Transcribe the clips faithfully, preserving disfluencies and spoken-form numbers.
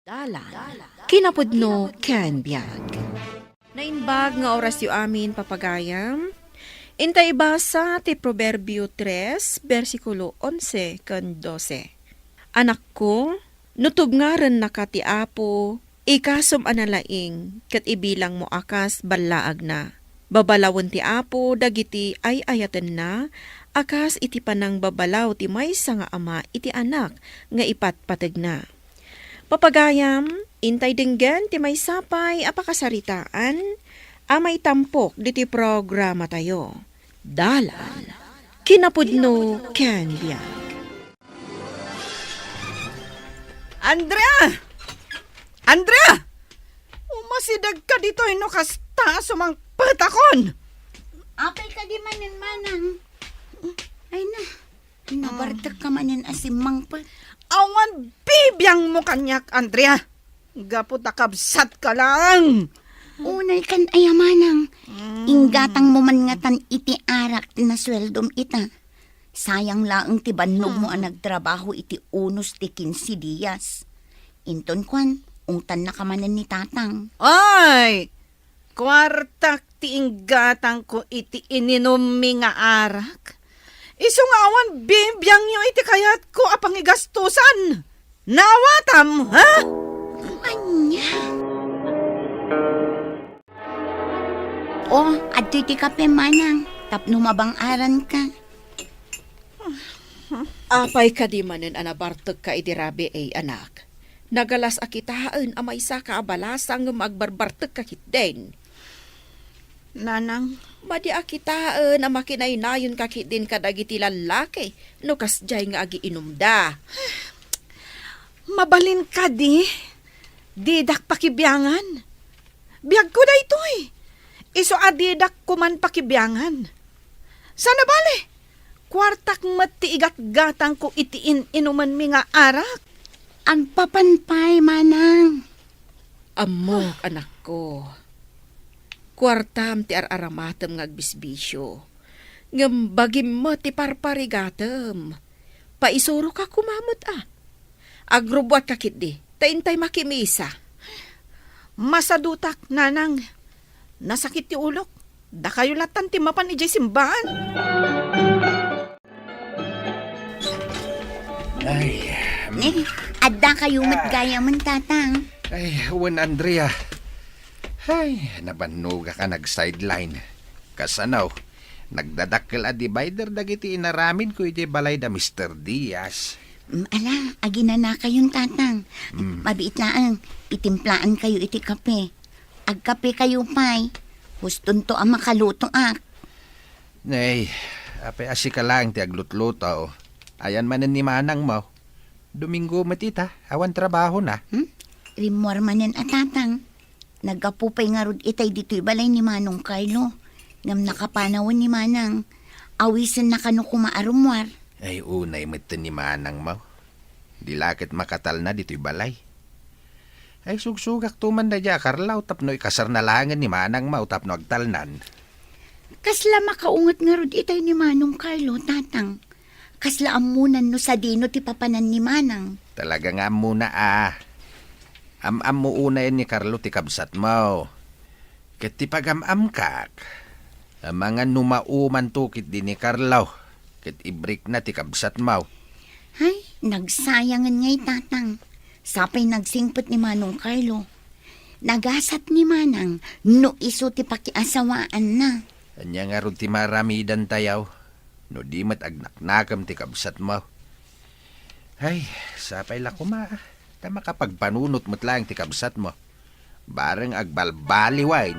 Dalan, kinapudno ken biag. Naimbag nga orasyo amin, papagayam. Inta ibasa ti Proverbio tres, bersikulo onse ken dose. Anakko, no tubngarennaka ti Apo, ikasom a nalaing ket ibilangmo a kas ballaagna. Babalawen ti Apo dagiti ay-ayatenna a kas iti panangbabalaw ti maysa nga ama iti anak nga ipatpategna. Papagayam, intay denggen ti maysa pay a pakasaritaan a maitampok ditoy programatayo. Dalan, kinapudno ken biag. Andrea! Andrea! Umasidegka ditoy no kasta a sumangpetakon! Apay kadi manen, Manang? Ay na, nabartek ka manen a simmangpet. Awan bibiangmo kaniak, Andrea. Gapu ta kabsatka lang. Unay kan aya, Manang. Mm. Inggatangmo man ngatan iti arak ti nasueldom ita. Sayang laeng ti bannogmo a nagtrabaho iti unos ti kinse dias. Inton kuan, ungtannaka manen ni Tatang. Ay! Kuartak ti inggatangko iti ininummi nga arak. Isu nga awan bibiangyo iti kayatko a pangigastusan. Naawatam, ha? Ania? O, adtoy ti kape, Manang, tapno mabang-aranka. Apay kadi manen a nabartekka idi rabii, anak? Nagalas a kitaen a maysaka a balasa ngem agbarbartekka ketdin. Nanang. Madi a kitaen a makinaynayonka ketdin kadagiti lallaki no kasdiay nga agiinumda. Mabalin kadi? Didak pakibiangan. Biagko daytoy. Isu a didak koman pakibiangan. Sana bale, kuartak met ti igatgatangko iti in-inumanmi nga arak. Agpapan pay, Manang. Ammok, anakko. Kuartam ti ar-aramatem nga agbisbisio. Ngem bagim met ti parparigatem. Paisuroka koma met a. Agrubbuatka ketdi, ta intay makimisa. Masadutak, Nanang. Nasakit ti ulok. Dakayo latan ti mapan idiay simbaan. Ay, mm. Eh, adda kayo met Ah. gayamen, Tatang. Ay, wen, Andrea. Ay, nabannogak a nag-sideline. Kasano? Nagdadakkel a divider dagiti inaramidko idiay balay da Mister Diaz. Mm, ala, aginana kayon, Tatang. Mm. Mabiit laeng, itimplaankayo iti kape. Agkapekayo pay. Hustonto a makalutoak. Nay, apay a sika laeng ti aglutluto? Ayan manen ni manangmo. Domingo met ita, awan trabahona. Hmm? Rimmuar manen a, Tatang. Naggapu pay ngarud itay ditoy balay ni Manong Carlo. Ngem nakapanawen ni Manang. Awisenna kano koma a rummuar. Ay, unay metten ni manangmo. Di la ket makatalna ditoy balay. Ay, sugsugakto man daydiay a Carlo tapno ikasarna laengen ni manangmo tapno agtalnan. Kasla makaunget ngarud itay ni Manong Carlo, Tatang. Kasla ammonan no sadino ti papanan ni Manang. Talaga nga ammona a. Am-ammo unayen ni Carlo ti kabsatmo. Ket ti pagam-amkak, amangan no maumanto ketdi ni Carlo, ket ibrikna ti kabsatmo. Ay, nagsayangen ngay, Tatang. Sapay nagsingpet ni Manong Carlo. Nagasat ni Manang no isu ti pakiasawaanna. Ania ngarud ti maaramidantayo no di met agnaknakem ti kabsatmo? Ay, sapay la koma, ta makapagpanunot met laeng ti kabsatmo. Bareng agbalbaliwen.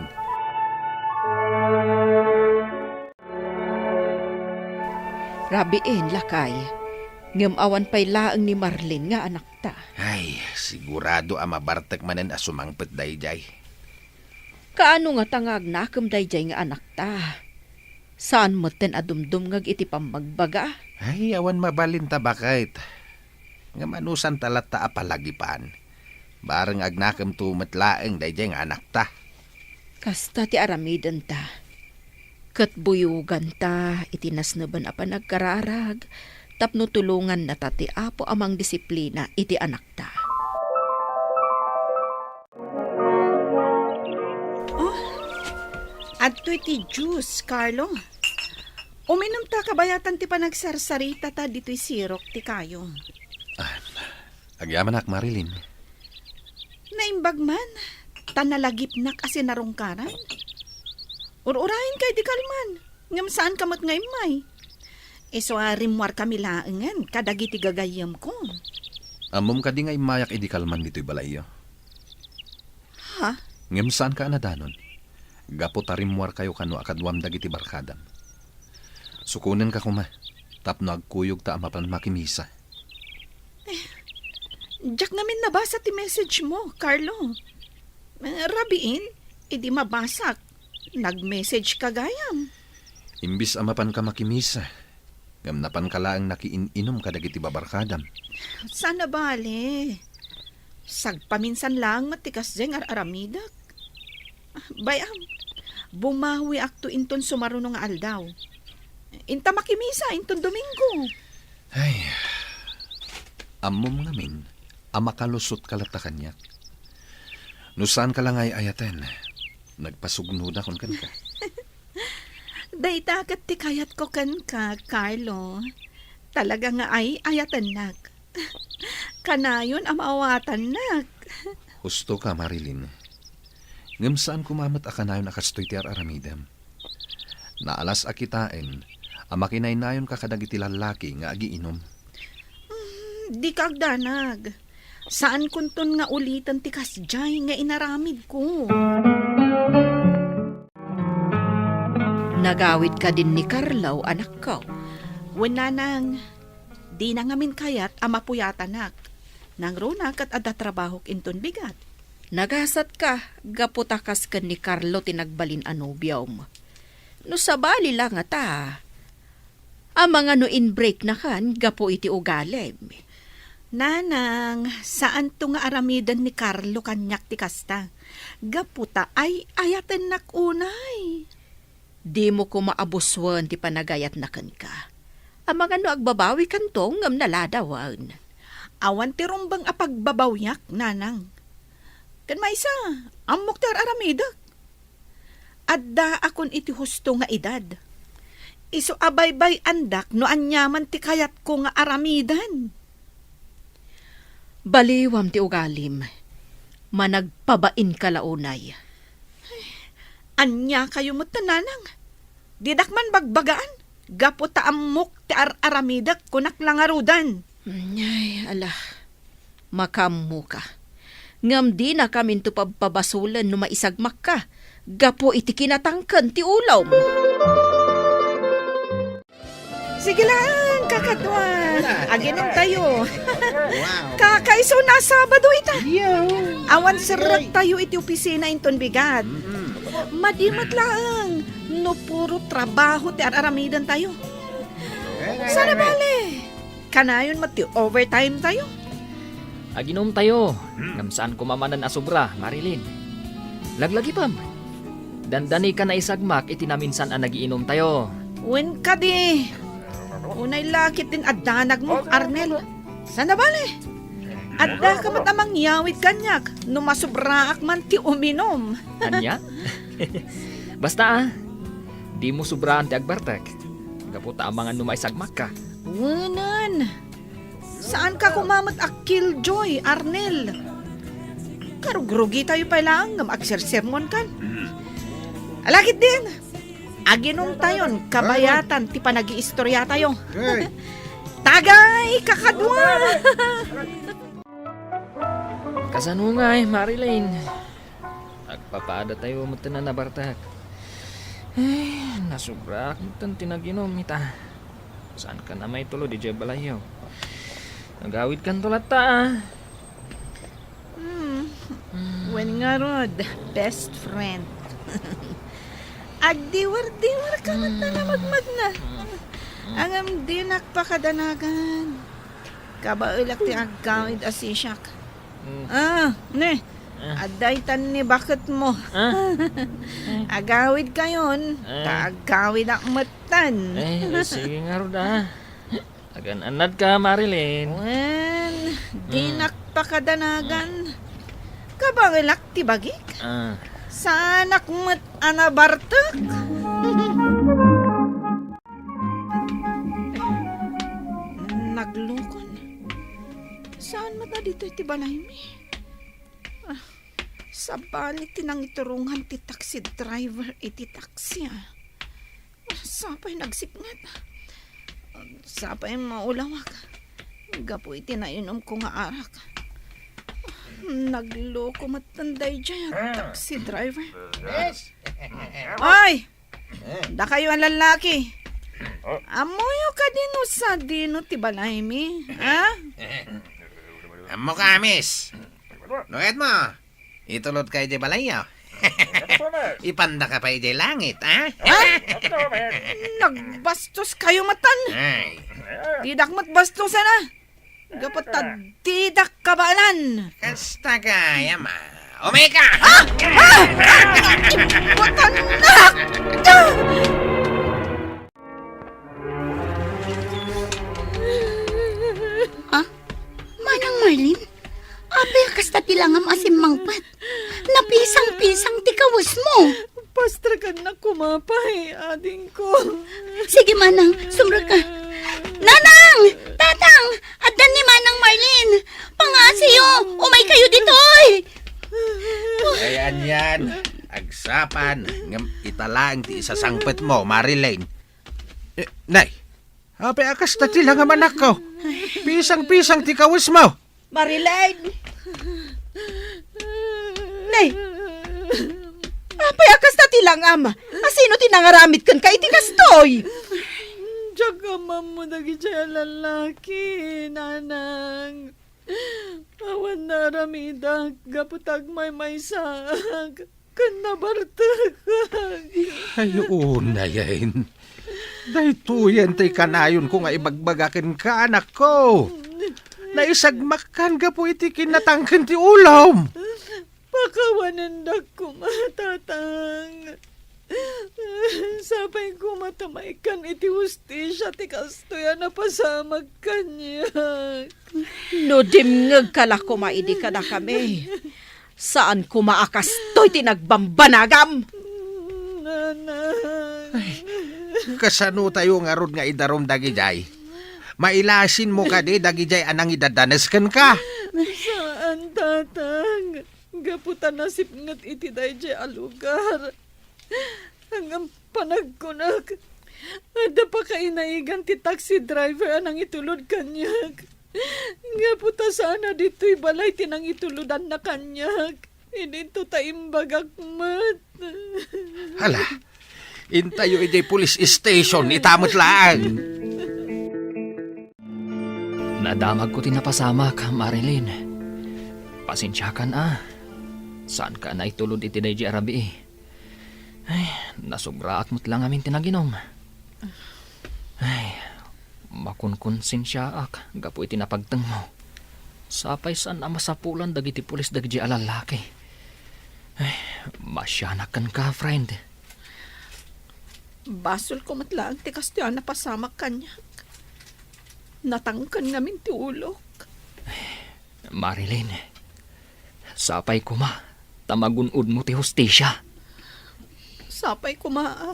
Rabiin, lakay. Ngem awan pay laeng ni Marlene nga anakta. Ay, sigurado a mabartek manen a sumangpet daydiay. Kaano ngata nga agnakem daydiay nga anakta? Saan metten a dumdumngeg iti pammagbaga? Ay, awan mabalin ta baket. Ngem anusanta latta a palagipan? Bareng agnakemto met laeng daydiay nga anakta. Kasta ti aramidenta. Ket buyoganta iti nasneban a panagkararag tapno tulongannata ti Apo a mangdisiplina iti anakta. Adtoy ti juice, Carlo. Uminumta kabayatan ti panagsarsarita ta ditoy sirok ti kayo. Ah, agyamanak, Marilyn. Naimbag man, ta nalagipnak a sinarungkaran. Ur-urayenka idi kalman, ngem saanka met nga immay. Isu a rimmuarkami laengen kadagiti gagayyemko. Ammom kadi nga immayak idi kalman ditoy balayyo? Ha? Ngem saanka a nadanon. Gapu ta rimmuarkayo kano a kaduam dagiti barkadam. Sukonenka koma, tapno agkuyogta a mapan makimisa. Diak ngamin nabasa ti message mo, Carlo. Eh, rabiin, idi mabasak, nag-message ka gayam. Imbis a mapanka makimisa, ngem napanka laeng nakiin-inom kadagiti babarkadam. Saan a bale. Sagpaminsan laeng met ti kasdiay nga ar-aramidek. Bay-am, bumawiakto inton sumaruno nga aldaw. Inta makimisa inton Domingo. Ay, ammom ngamin a makalusotka latta kaniak. No saanka la nga ay-ayaten, nagpasugnodak kenka. Dayta ket ti kayatko kenka, Carlo. Talaga nga ay-ayatennak. Kanayon a maawatannak. Husto ka, Marilyn. Ngem saan koma met a kanayon a kastoy ti ar-aramidem. Naalas a kitaen a makinaynayonka kadagiti lallaki nga agiinom. Mm, dika agdanag. Saankonton nga uliten ti kasdiay nga inaramidko. Nagawid kadin ni Carlo, anakko? Wen, nanang, dina ngamin kayat a mapuyatanak. Nangruna ket adda trabahok inton bigat. Nagasatka, gapu ta kas ken ni Carlo ti nagbalin a nobiom. No sabali la ngata, amangan no inbreaknakan gapu iti ugalim. Nanang, saanto nga aramiden ni Carlo kaniak ti kasta. Gapu ta ay-ayatennak unay. Dimo koma abusoen ti panagayatna kenka. Amangan no agbabawikanto ngem naladawen. Awan ti rumbeng a pagbabawiak, nanang. Ken maysa, ammok ti ar-aramidek. Addaakon iti husto nga edad. Isu a baybay-andak no aniaman ti kayatko nga aramiden. Baliwam ti ugalim. Managpabainka la unay. Ania kayo met, nanang? Didak man bagbagaan, gapu ta ammok ti ar-aramidek, kunak la ngaruden. Ay, ala. Makaammoka. Ngem dinakaminto pabpabasolen no maisagmakka gapu iti kinatangken ti ulom. Sige lang, kakadua. Aginom tayo. Wow. Kakaiso na Sabado ita. Awan serrek tayo iti opisina inton bigat. Mm. Madi met laeng no puro trabaho ti ar-aramiden tayo. Sana bale. Kanayon met ti overtime tayo. Aginom tayo, ngem saan koma manen a sobra, Marilyn. Laglagipem. Dandani ka naisagmak iti naminsan a nagiinom tayo. Wen kadi. Unay lakit din addanag mo, Arnel. Sana bale. Adda ka met a mangyawid kaniak no masobraak man ti uminom. Ania? Basta, ah, dimo sobraan ti agbartek. Gapu ta amangan no maisagmakka. Wenen. Saanka koma met a killjoy, Arnel. Karugrugi tayo pay laeng ngem agsersermonkan. Alagid din, aginom tayon kabayatan ti panagiistorya tayo. Tagay, kakadua! Kasano ngay, Marilyn? Agpapada tayo metten a nabartek. Ay, nasobraak metten ti naginom ita. Saanka a maitulod idiay balayyo. Agawidkanto latta, ah. Hmm. Wen ngarud, best friend. Agdiwer-diwer ka met a namagmagna. Ngem dinak pakadanagan. Kabaelak ti agkawid a sisiak. Mm. Ah, ne. Ah. Adda itan ni baket mo. Ah. Agawid kayon, ah, ta agkawidak metten. Eh, eh, sige ngarud, ah. Agan-annad ka, Marilyn. Wen, mm, dinak pakadanagan. Kabaelak ti bagik. Ah. Tanak met a nabartek. Naglukon. Saan met a ditoy ti balaymi? Ah, sabali ti nangiturongan ti taxi driver iti taxi, ah. Sapay nagsipnget. Sapay maulawak. Gapu iti nainomko nga arak. Nagloko met daydiay a taxi driver. Miss! Ay! Dakayo a lallaki. Ammoyo kadi no sadino ti balaymi, ha? Ammoka, miss. No kayatmo, itulodka idiay balayyo. Ipandaka pay idiay langit, ha? Ha? Nagbastoskayo met. Ay. Didak met bastosan, ah. Gapu ta didak kabaelan. Kasta gayam, ah. Umika! Ah! Ah! Ibutanak! Ah! Ah? Manang Marlene? Apay a kasta ti langam a simmangpet? Napisang-pisang ti kawesmo. Pastrakannak koma pay, adingko. Sige, Manang, sumrekka. Nanang! Tatang! Addan ni Manang Marlene! Pangngaasim! Umaykayo ditoy! Ay, anian, agsapa, ngem ita laeng ti isasangpetmo, Marilyn. Eh, nay, apay a kasta ti langam, anakko? Pisang-pisang ti kawesmo. Marilyn! Nay! Apay a kasta ti langam? A sino ti nangaramid kenka iti kastoy? Diak ammo dagidiay a lallaki, Nanang. Awan naaramidak gapu ta agmaymaysaak ken nabartekak. Ay, unayen. Daytoyen ti kanayonko nga ibagbaga kenka, anakko. Naisagmakkan gapu iti kinatangken ti ulom. Pakawanendak koma, Tatang. Sapay koma ta maikkan iti hustisia ti kastoy a napasamak kaniak. No dimngegka la koma idi kadakami, saan koma a kastoy ti nagbambanagam. Nanang. Ay, kasanotayo ngarud nga idarum dagidiay? Mailasinmo kadi dagidiay a nangidadanes kenka? Saan, Tatang. Gapu ta nasipnget iti daydiay a lugar. Ngem panagkunak, adda pakainaigan ti taxi driver a nangitulod kaniak. Gapu ta saan a ditoy balay ti nangitulodanna kaniak. Idinto ta imbagak met. Hala, intayo idiay police station, ita met laeng. Nadamagko ti napasamak, Marilyn. Pasensiakan a. Saanka a naitulod iti daydiay a rabii. Ay, nasugraak met la ngamin ti naginum. Ay, makunkonsensiaak gapu iti napagtengmo. Sapay saan a masapulan dagiti pulis dagiti a lallaki. Ay, masianak kenka, friend. Basolko met laeng ti kastoy a napasamak kaniak. Natangken ngamin ti ulok. Marilyn, sapay koma ta magun-odmo ti hustisia. Sapay koma a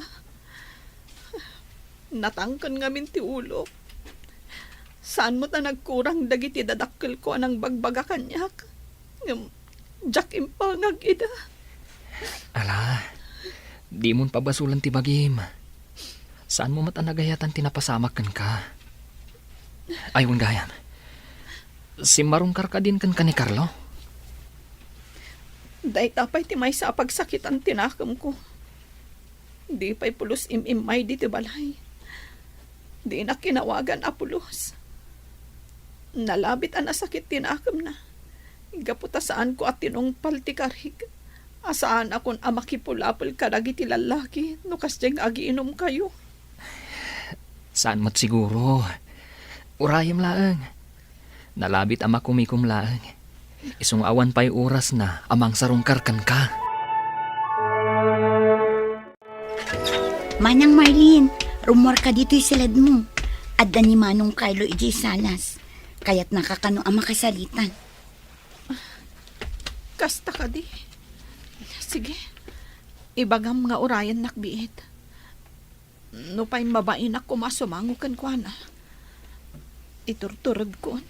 natangken ngamin ti ulok. Saan met a nagkurang dagiti dadakkelko a nangbagbaga kaniak. Ngem diak impangag ida. Ala, dimon pabasolen ti bagim. Saanmo met a nagayatan ti napasamak kenka. Ay, wen gayam. Simmarungkar kadin kenka ni Carlo? Dayta pay ti maysa a pagsakitan ti nakemko. Di pay pulos im-immay ditoy balay. Dina kinawagan a pulos. Nalabit a nasakit ti nakemna. Gapu ta saanko a tinungpal ti karik a saanakon a makipulapol kadagiti lallaki no kasdiay nga agiinumkayo. Saan met siguro. Urayem laeng. Nalabit a makumikom laeng. Isu nga awan pay orasna a mangsarungkar kenka. Manang Marlene, rummuarka ditoy siledmo. Adda ni Manong Carlo idiay salas. Kayatnaka kano a makasalitan. Kasta kadi. Sige. Ibagam nga urayennak biit. Nupay mabainak koma a sumango kenkuana, iturturedkon.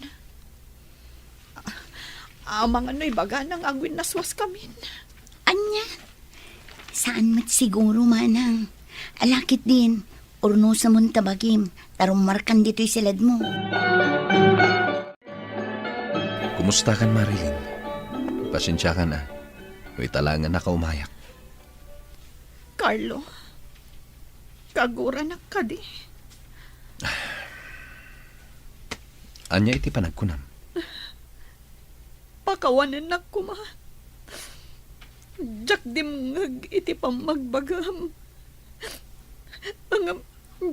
A-, amangan no ibagana nga agwinnaswaskamin. Ania? Saan met siguro, manang. Ala ketdin, urnosem ta bagim, ta rummuarkan ditoy siledmo. Kumustakan, Marilyn? Pasensiakan, a. Ita laeng a nakaumayak. Carlo, kaguranak kadi? Ania iti panagkunam? Pakawanennak koma. Diak dimngeg iti pammagbagam. Ngem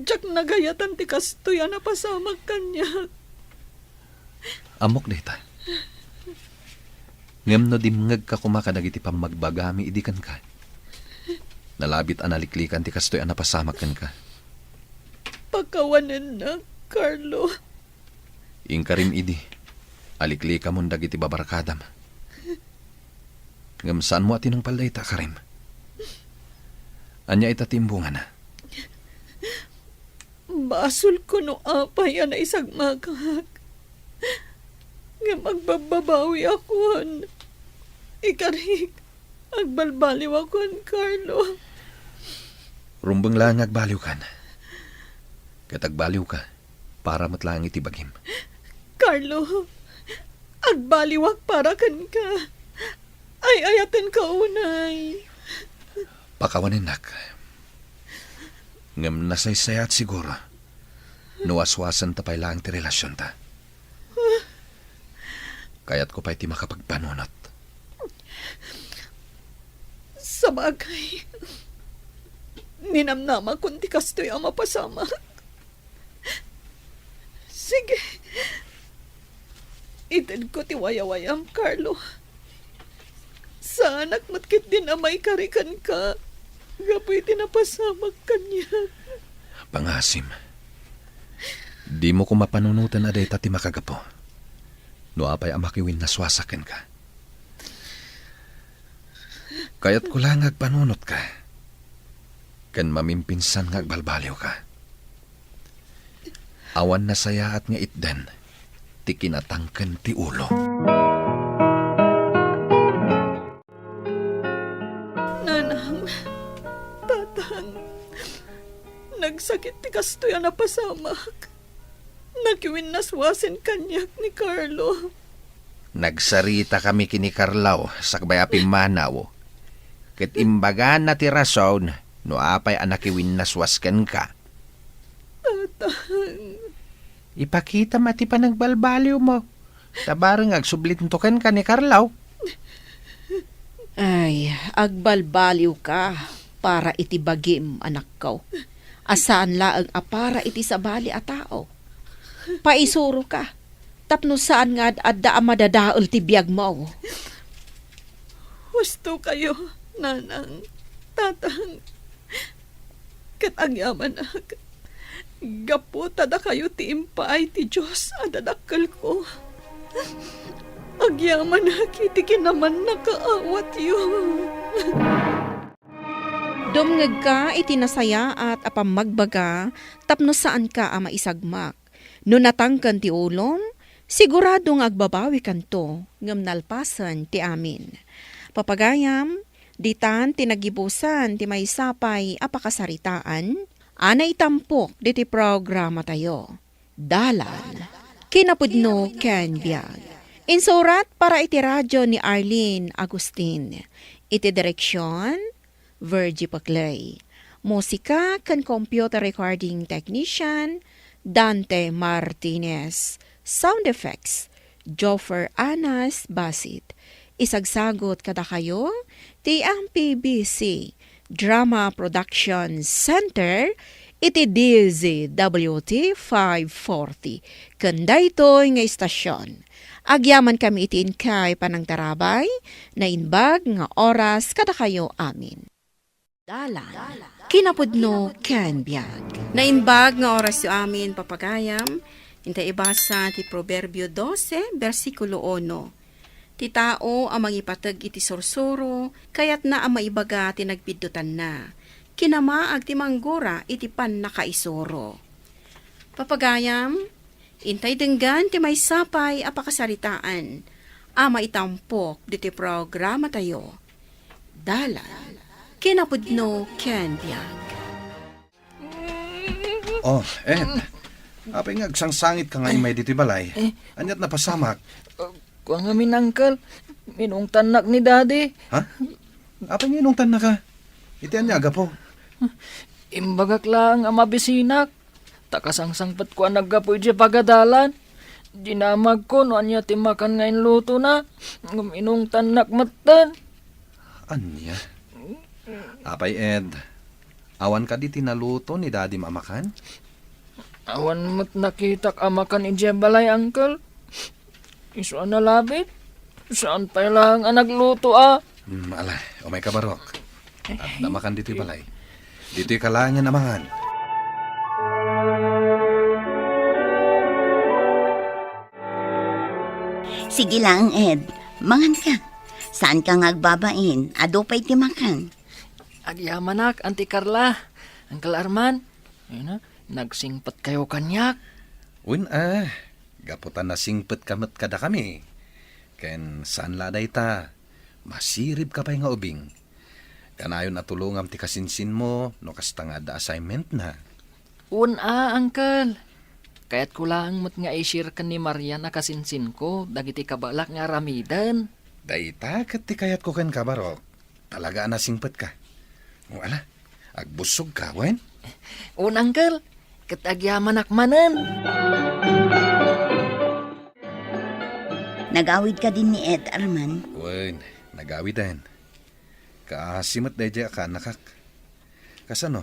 diak nagayatan ti kastoy a napasamak kaniak. Ammok dayta. Ngem no dimngegka koma kadagiti pammagbagami idi kenka, nalabit a naliklikan ti kastoy a napasamak kenka. Pakawanennak, Carlo. Inkarim idi, aliklikamon dagiti babarkadam. Ngem saanmo a tinungpal dayta, karim. Ania ita ti imbungana? Basolko no apay a naisagmakak. Ngem agbabbabawiakon. Ikarik, agbalbaliwakon, Carlo. Rumbeng laeng nga agbaliwkan. Ket agbaliwka, para met laeng iti bagim. Carlo, agbaliwak para kenka. Ay-ayatenka unay. Pakawanennak. Ngem nasaysayaat siguro no waswasenta pay laeng ti relasionta. Kayatko pay ti makapagpanunot. Sabagay, ninamnamakon ti kastoy a mapasamak. Sige. Itedko ti wayawayam, Carlo. Saanak met ketdin a maikari kenka gapu iti napasamak kaniak. Pangasim, dimo koma panunoten a dayta ti makagapu no apay a makiwinnaswasak kenka. Kayatko la nga agpanunotka ken mamimpinsan nga agbalbaliwka. Awan nasayaat nga itdan ti kinatangken ti ulo. Nanang, tatang, nagsakit ti kastoy a napasamak. Nakiwinnaswasen kaniak ni Carlo. Nagsaritakami ken ni Carlo sakbay a pimmanaw, ket imbagana ti rason no apay a nakiwinnaswas kenka. Tatang. Ipakitam a ti panagbalbaliwmo, ta bareng agsublinto kenka ni Carlo. Ay, agbalbaliwka para iti bagim, anakko. A saan laeng a para iti sabali a tao. Paisuroka, tapno saan nga ad-adda a madadael ti biagmo. Husto kayo, nanang, tatang. Ket agyamanak, gapu ta dakayo ti impaay ti Dios a dadakkelko. Agyamanak iti kinamannakaawatyo. Dumngegka iti nasayaat a pammagbaga tapno saanka a maisagmak. No natangken ti ulom, sigurado nga agbabawikanto, ngem nalpasen ti amin. Papagayam, ditan ti nagibusan ti maysa pay a pakasaritaan a naitampok diti programatayo. Dalan, kinapudno ken biag. Insurat para iti radio ni Arlene Agustin. Iti direksion, Virgie Paclay. Musika ken computer recording technician, Dante Martinez. Sound effects, Joffer Anas Basit. Isagsagot kadakayo ti M P B C Drama Production Center iti D Z W T five forty. Ken daytoy nga istasion, agyamankami iti inkay panangtarabay, naimbag nga oras kadakayo amin. Dalan, kinapudno ken biag. Naimbag nga orasyo amin, papagayam, inta ibasa ti Proverbio dose, bersikulo uno. Ti tao a mangipateg iti sursuro, kayatna a maibaga ti nagbiddutanna. Kinamaag ti manggura iti pannakaisuro. Papagayam, intay denggan ti maysa pay a pakasaritaan a maitampok ditoy programatayo. Dalan, kinapudno ken biag. Oh, Ed. Apay nga agsangsangitka nga immay ditoy balay? Eh. Ania't napasamak? Uh, kua ngamin, Uncle. Minungtannak ni Daddy. Ha? Apay nga inungtannaka? Iti ania a gapu? Imbagak laeng a mabisinak. Ta kasangsangpetko a naggapu idiay pagadalan. Dinamagko no ania ti makan nga inlutona. Ngem inungtannak metten. Ania? Apay, Ed, awan kadi ti naluto ni Dadim a makan? Awan met nakitak a makan idiay balay, Uncle. Isu a nalabit, saan pay laeng a nagluto a. Hmm, ala, umayka, Barok. Adda makan ditoy balay. Ditoyka laengen a mangan. Sige laeng, Ed. Manganka. Saanka nga agbabain. Adu pay ti makan. Agyamanak, Auntie Carla, Uncle Arman. Ayun na, nagsingpetkayo kaniak. Wen a, gapu ta nasingpetka met kadakami. Ken saan la dayta, masiribka pay nga ubing. Kanayon a tulongam ti kasinsinmo no kasta nga adda assignmentna. Wen a, Uncle. Kayatko laeng met nga i-share ken ni Marian a kasinsinko dagiti kabalak nga aramiden. Dayta ket ti kayatko kenka, Barok. Talaga a nasingpetka. O, ala, agbussogka, wen? Wen, Uncle. Ket agyamanak manen. Nagawid kadin ni Ed, Arman? Wen, nagawiden. Kaasi met daydiay a kaanakak. Kasano?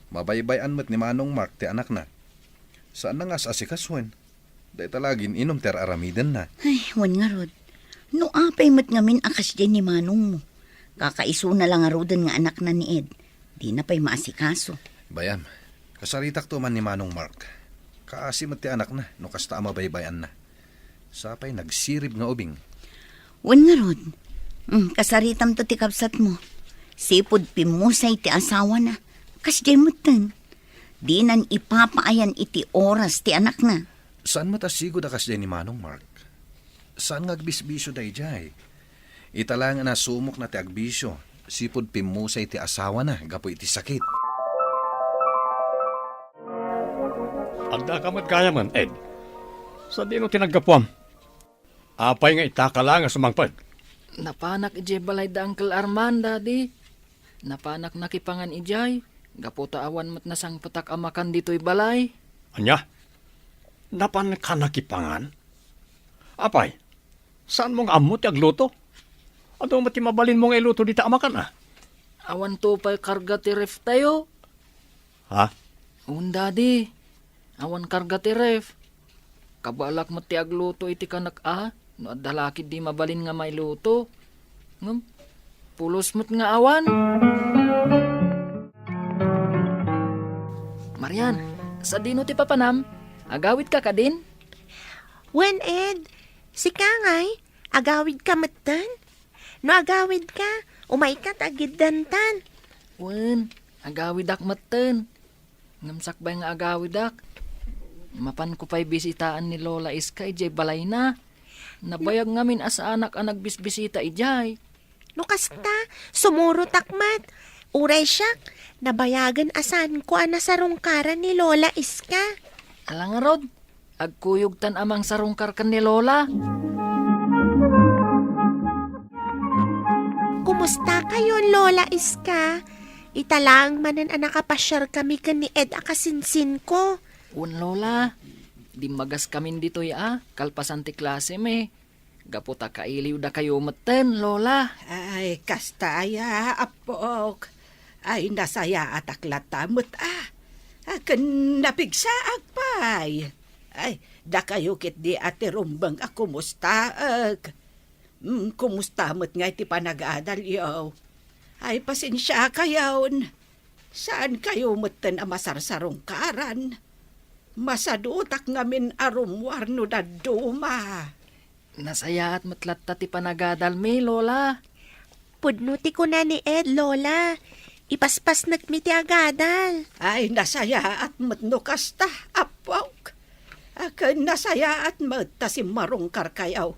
Mabaybay-an met ni Manong Mark ti anakna. Saanna nga as-asikasoen. Dayta la agin-inum ti ar-aramidenna. Ay, wen ngarud. No apay met ngamin a kasdiay ni manongmo. Kakaisuna la ngaruden nga anakna ni Ed. Dina pay maasikaso. Bay-am, kasaritakto man ni Manong Mark. Kaasi met ti anakna no kasta a mabaybay-anna. Sapay nagsirib nga ubing. Wen ngarud. Mm, kasaritamto ti kabsatmo. Sipud pimmusay ti asawana. Kasdiay metten. Dinan ipapaayan iti oras ti anakna. Saan met a sigud a kasdiay ni Manong Mark? Saan nga agbisbisio daydiay? Ita laeng a nasumokna ti agbisio, sipud pimmusay ti asawana gapu iti sakit. Addaka met gayamen, Ed. Sadino ti naggapuam? Apay nga itaka la nga sumangpet? Napanak idiay balay da Uncle Arman, Daddy. Napanak nakipangan idiay, gapu ta awan met nasangpetak a makan ditoy balay. Ania? Napanka nakipangan? Apay, saanmo nga ammo ti agluto? Adu met ti mabalinmo nga iluto dita a makan, a? Awan to pay karga ti ref tayo. Ha? Wen, Daddy. Awan karga ti ref. Kabalak met ti agluto iti kanak a, no adda la ketdi mabalin nga mailuto. Ngem, pulos met nga awan. Marian, sadino ti papanam? Agawidka kadin? Wen, Ed. Sika ngay, agawidka metten? No agawidka, umayka ta agiddantan. Wen, agawidak metten. Ngem sakbay nga agawidak, mapanko pay bisitaan ni Lola Iska idiay balayna. Nabayag ngamin a saanak a nagbisbisita idiay. No kasta, sumurotak met. Uray siak, nabayagen a saanko a nasarungkaran ni Lola Iska. Ala ngarud, agkuyogtan a mangsarungkar ken ni Lola. Kumusta kayon, Lola Iska? Ita laeng manen a nakapasiarkami ken ni Ed a kasinsinko. Wen, Lola. Dimmagas kamin ditoy a, kalpasan ti klasemi. Gapu ta kailiwdakayo metten, Lola. Ay, kasta aya, apok. Ay, nasayaatak latta met a. A, ken napigsaak pay. Ay, dakayo ketdi a ti rumbeng a kumustaek. Mm, kumusta met ngay ti panagadalyo? Ay, pasensiakayon. Saankayo metten a masarsarungkaran. Masadutak ngamin a rummuar no dadduma. Nasayaat met latta ti panagadalmi, Lola. Pudno ti kuna ni Ed, Lola. Ipaspasnekmi ti agadal. Ay, nasayaat met no kasta, Apok. A, ken nasayaat met ta simmarungkarkayo.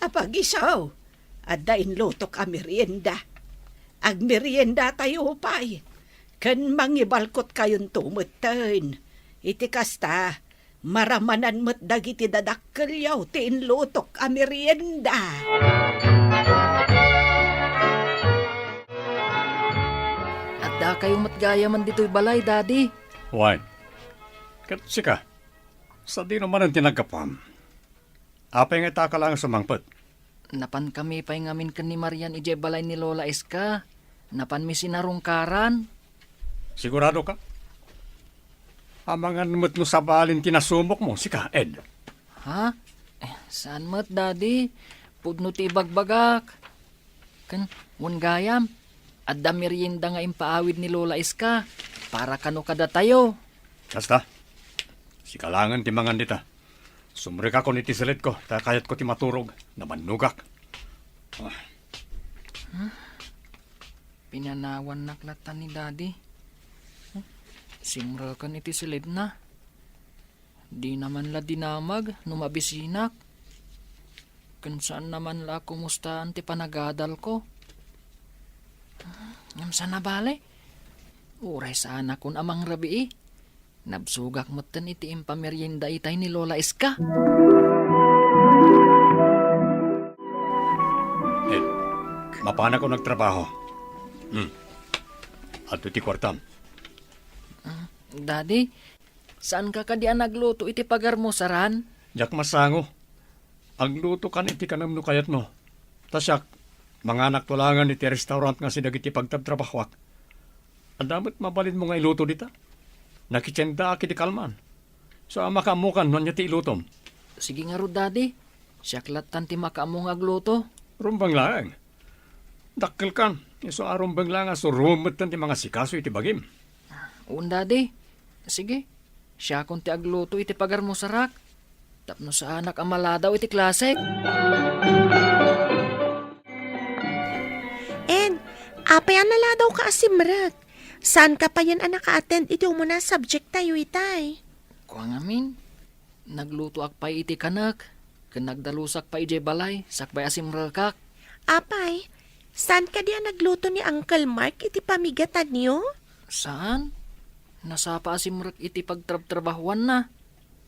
Apagiso, adda inlutok a merienda. Agmeriendatayo pay, ken mangibalkotkayonto metten. Iti kasta, maramanan met dagiti dadakkelyo ti inlutok a merienda. Addakayo met gayamen ditoy balay, Daddy. Wen. Ket sika, sadino manen ti naggapuam? Apay nga ita ka laeng sumangpet? Napankami pay ngamin ken ni Marian idiay balay ni Lola Iska. Napanmi sinarungkaran. Sigurado ka? Amangan met no sabalin ti nasumokmo, sika, Ed. Ha? Eh, saan met, Daddy? Pudno ti ibagbagak. Ken, wen gayam, adda merienda nga impaawid ni Lola Iska para kano kadatayo. Kasta, sika laengen ti mangan dita. Sumrekakon iti silidko, ta kayatko ti maturog. Nabannogak. Ah. Pinanawannak latta ni Daddy. Simreken iti silidna. Dina man la dinamag no mabisinak. Ken saanna man la a kumustaan ti panagadalko. Ngem saan a bale? Uray saanakon a mangrabii. Nabsogak metten iti impamerienda itay ni Lola Iska. Eh, mapanakon agtrabaho. Hmm. Adto ti kuartam. Ah, Daddy, saanka kadi a nagluto iti pagarmusaran? Diak masango. Aglutokan iti kanem no kayatmo. Ta siak, manganakto laengen iti restaurant nga asideg iti pagtrabtrabahoak. Adda met mabalinmo nga iluto dita? Nakitiendaak iti kalman. Sa a makaammokan no ania ti ilutom. Sige ngarud, Daddy. Siak lattan ti makaammo nga agluto. Rumbeng laeng. Dakkelkan, isu a rumbeng laeng a suroem metten ti mangasikaso iti bagim. Wen, Daddy. Sige. Siakon ti agluto iti pagarmusarak. Tapno saanak a maladaw iti klasek. Ed, apay a naladawka a simrek? Saanka payen a naka-attend iti umuna a subjecttayo itay? Kua ngamin, naglutoak pay iti kanek, ken nagdalusak pay idiay balay, sakbay a simrekak. Apay, saan kadi a nagluto ni Uncle Mark iti pamigatanyo? Saan. Nasapa a simrek iti pagtrabtrabahuanna,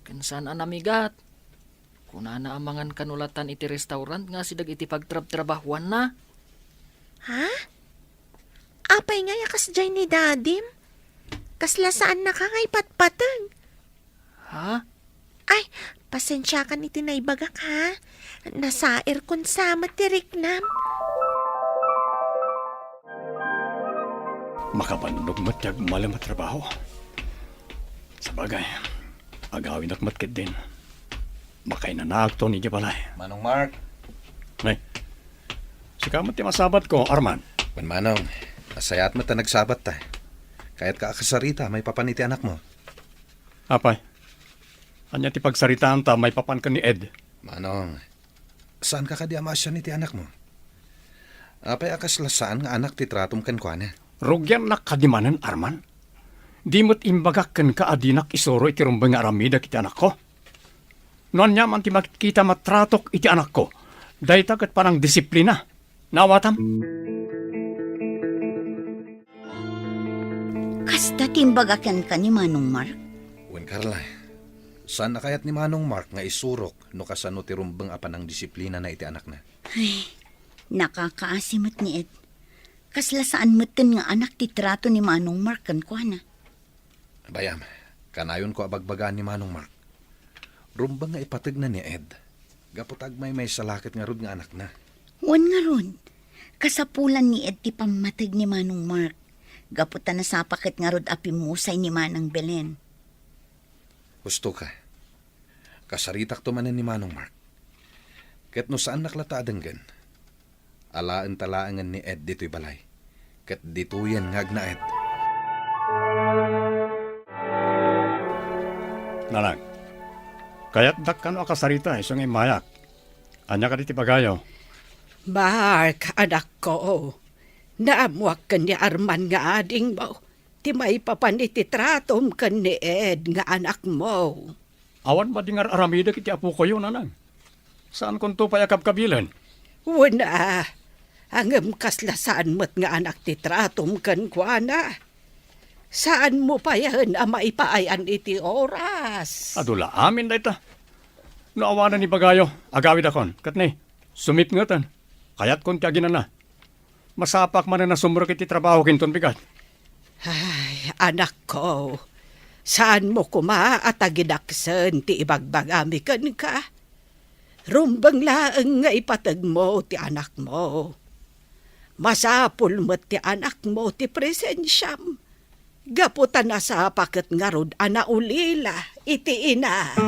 ken saan a namigat. Kunana a mangan kano lattan iti restaurant nga asideg iti pagtrabtrabahuanna. Ha? Apay ngay a kasdiay ni Dadim? Kasla saannaka nga ipatpateg. Ha? Ay, pasensiakan iti naibagak, ha? Nasairkon sa met ti riknam. Makabannog met ti agmalem a trabaho. Sabagay, agawinak met ketdin. Makainanaakton idiay balay. Manong Mark. Ay, sika met ti masabatko, Arman. Wen, Manong, nasayaat met ta nagsabatta. Kayatka a kasarita maipapan iti anakmo. Apay, ania ti pagsaritaanta maipapan ken ni Ed? Manong, saanka kadi a maasian iti anakmo? Apay a kasla saan nga anak ti tratom kenkuana? Rugiannak kadi manen, Arman? Di met imbagak kenka a dinak isuro iti rumbeng nga aramidek iti anakko? No ania man ti makitkita matratok iti anakko, dayta ket panangdisiplina. Naawatam? Kasta ti imbaga kenka ni Manong Mark? Wen, Carla, saan a kayat ni Manong Mark nga isurok no kasano ti rumbeng a panangdisiplinana iti anakna. Ay, nakakaasi met ni Ed. Kasla saan metten nga anak ti trato ni Manong Mark kenkuana. Bay-am, kanayonko a bagbagaan ni Manong Mark. Rumbeng nga ipategna ni Ed, gapu ta agmaymaysa la ket ngarud nga anakna. Wen ngarud, kasapulan ni Ed ti pammateg ni Manong Mark, gapu ta nasapa ket ngarud a pimmusay ni Manang Belen. Husto ka. Kasaritakto manen ni Manong Mark. Ket no saannak latta a denggen, alaenta laengen ni Ed ditoy balay, ket ditoyen nga agnaed. Nanang, kayatdak kano a kasarita isu nga immayak. Ania kadi ti bagayo? Mark, anakko, naammoak ken ni Arman nga adingmo ti maipapan iti tratom ken ni Ed nga anakmo. Awan madi nga ar-aramidek iti apokoyo, nanang. Saankonto pay a kabkabilen. Wen a, ngem kasla saan met nga anak ti tratom kenkuana. Saanmo payen a maipaayan iti oras. Adu la amin dayta. No awanen ni bagayo, agawidakon. Ket ni, sumipngeten. Kayatkon ti aginana. Masapak manen a sumrek iti trabaho kinton bigat. Ay, anakko, saanmo koma a tagidaksen ti ibagbagami kenka? Rumbeng laeng nga ipategmo ti anakmo. Masapul met ti anakmo ti presensiam, gapu ta nasapa ket ngarud a naulila iti ina.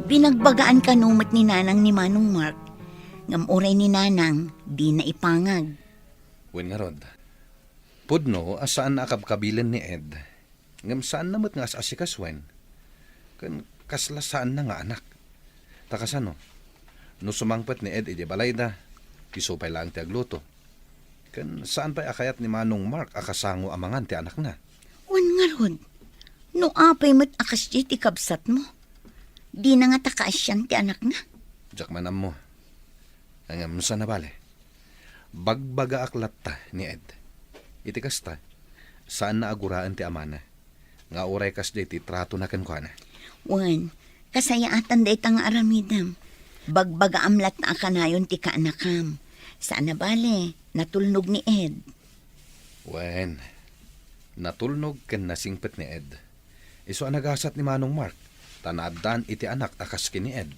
Binagbagaan kano met ni Nanang ni Manong Mark, ngem uray ni Nanang, dina ipangag. Wen ngarud, pudno a saan a kabkabilen ni Ed. Ngem saanna met nga as-asikasuen, ken kasla saanna nga anak. Ta kasano? No sumangpet ni Ed idiay balayda, isu pay laeng ti agluto. Ken saan pay a kayat ni Manong Mark a kasango a mangan ti anakna. Wen ngarud, no apay met a kasdiay ti kabsatmo, dina ngata kaasian ti anakna. Diak man ammo. Ngem saan a bale. Bagbagaak latta ni Ed. Iti kasta, saanna a guraen ti amana, nga uray kasdiay ti tratona kenkuana. Wen, kasayaatan dayta nga aramidem. Bagbagaam latta a kanayon ti kaanakam. Saan a bale, natulnog ni Ed. Wen, natulnog ken nasingpet ni Ed. Isu a nagasat ni Manong Mark, ta naaddaan iti anak a kas ken ni Ed.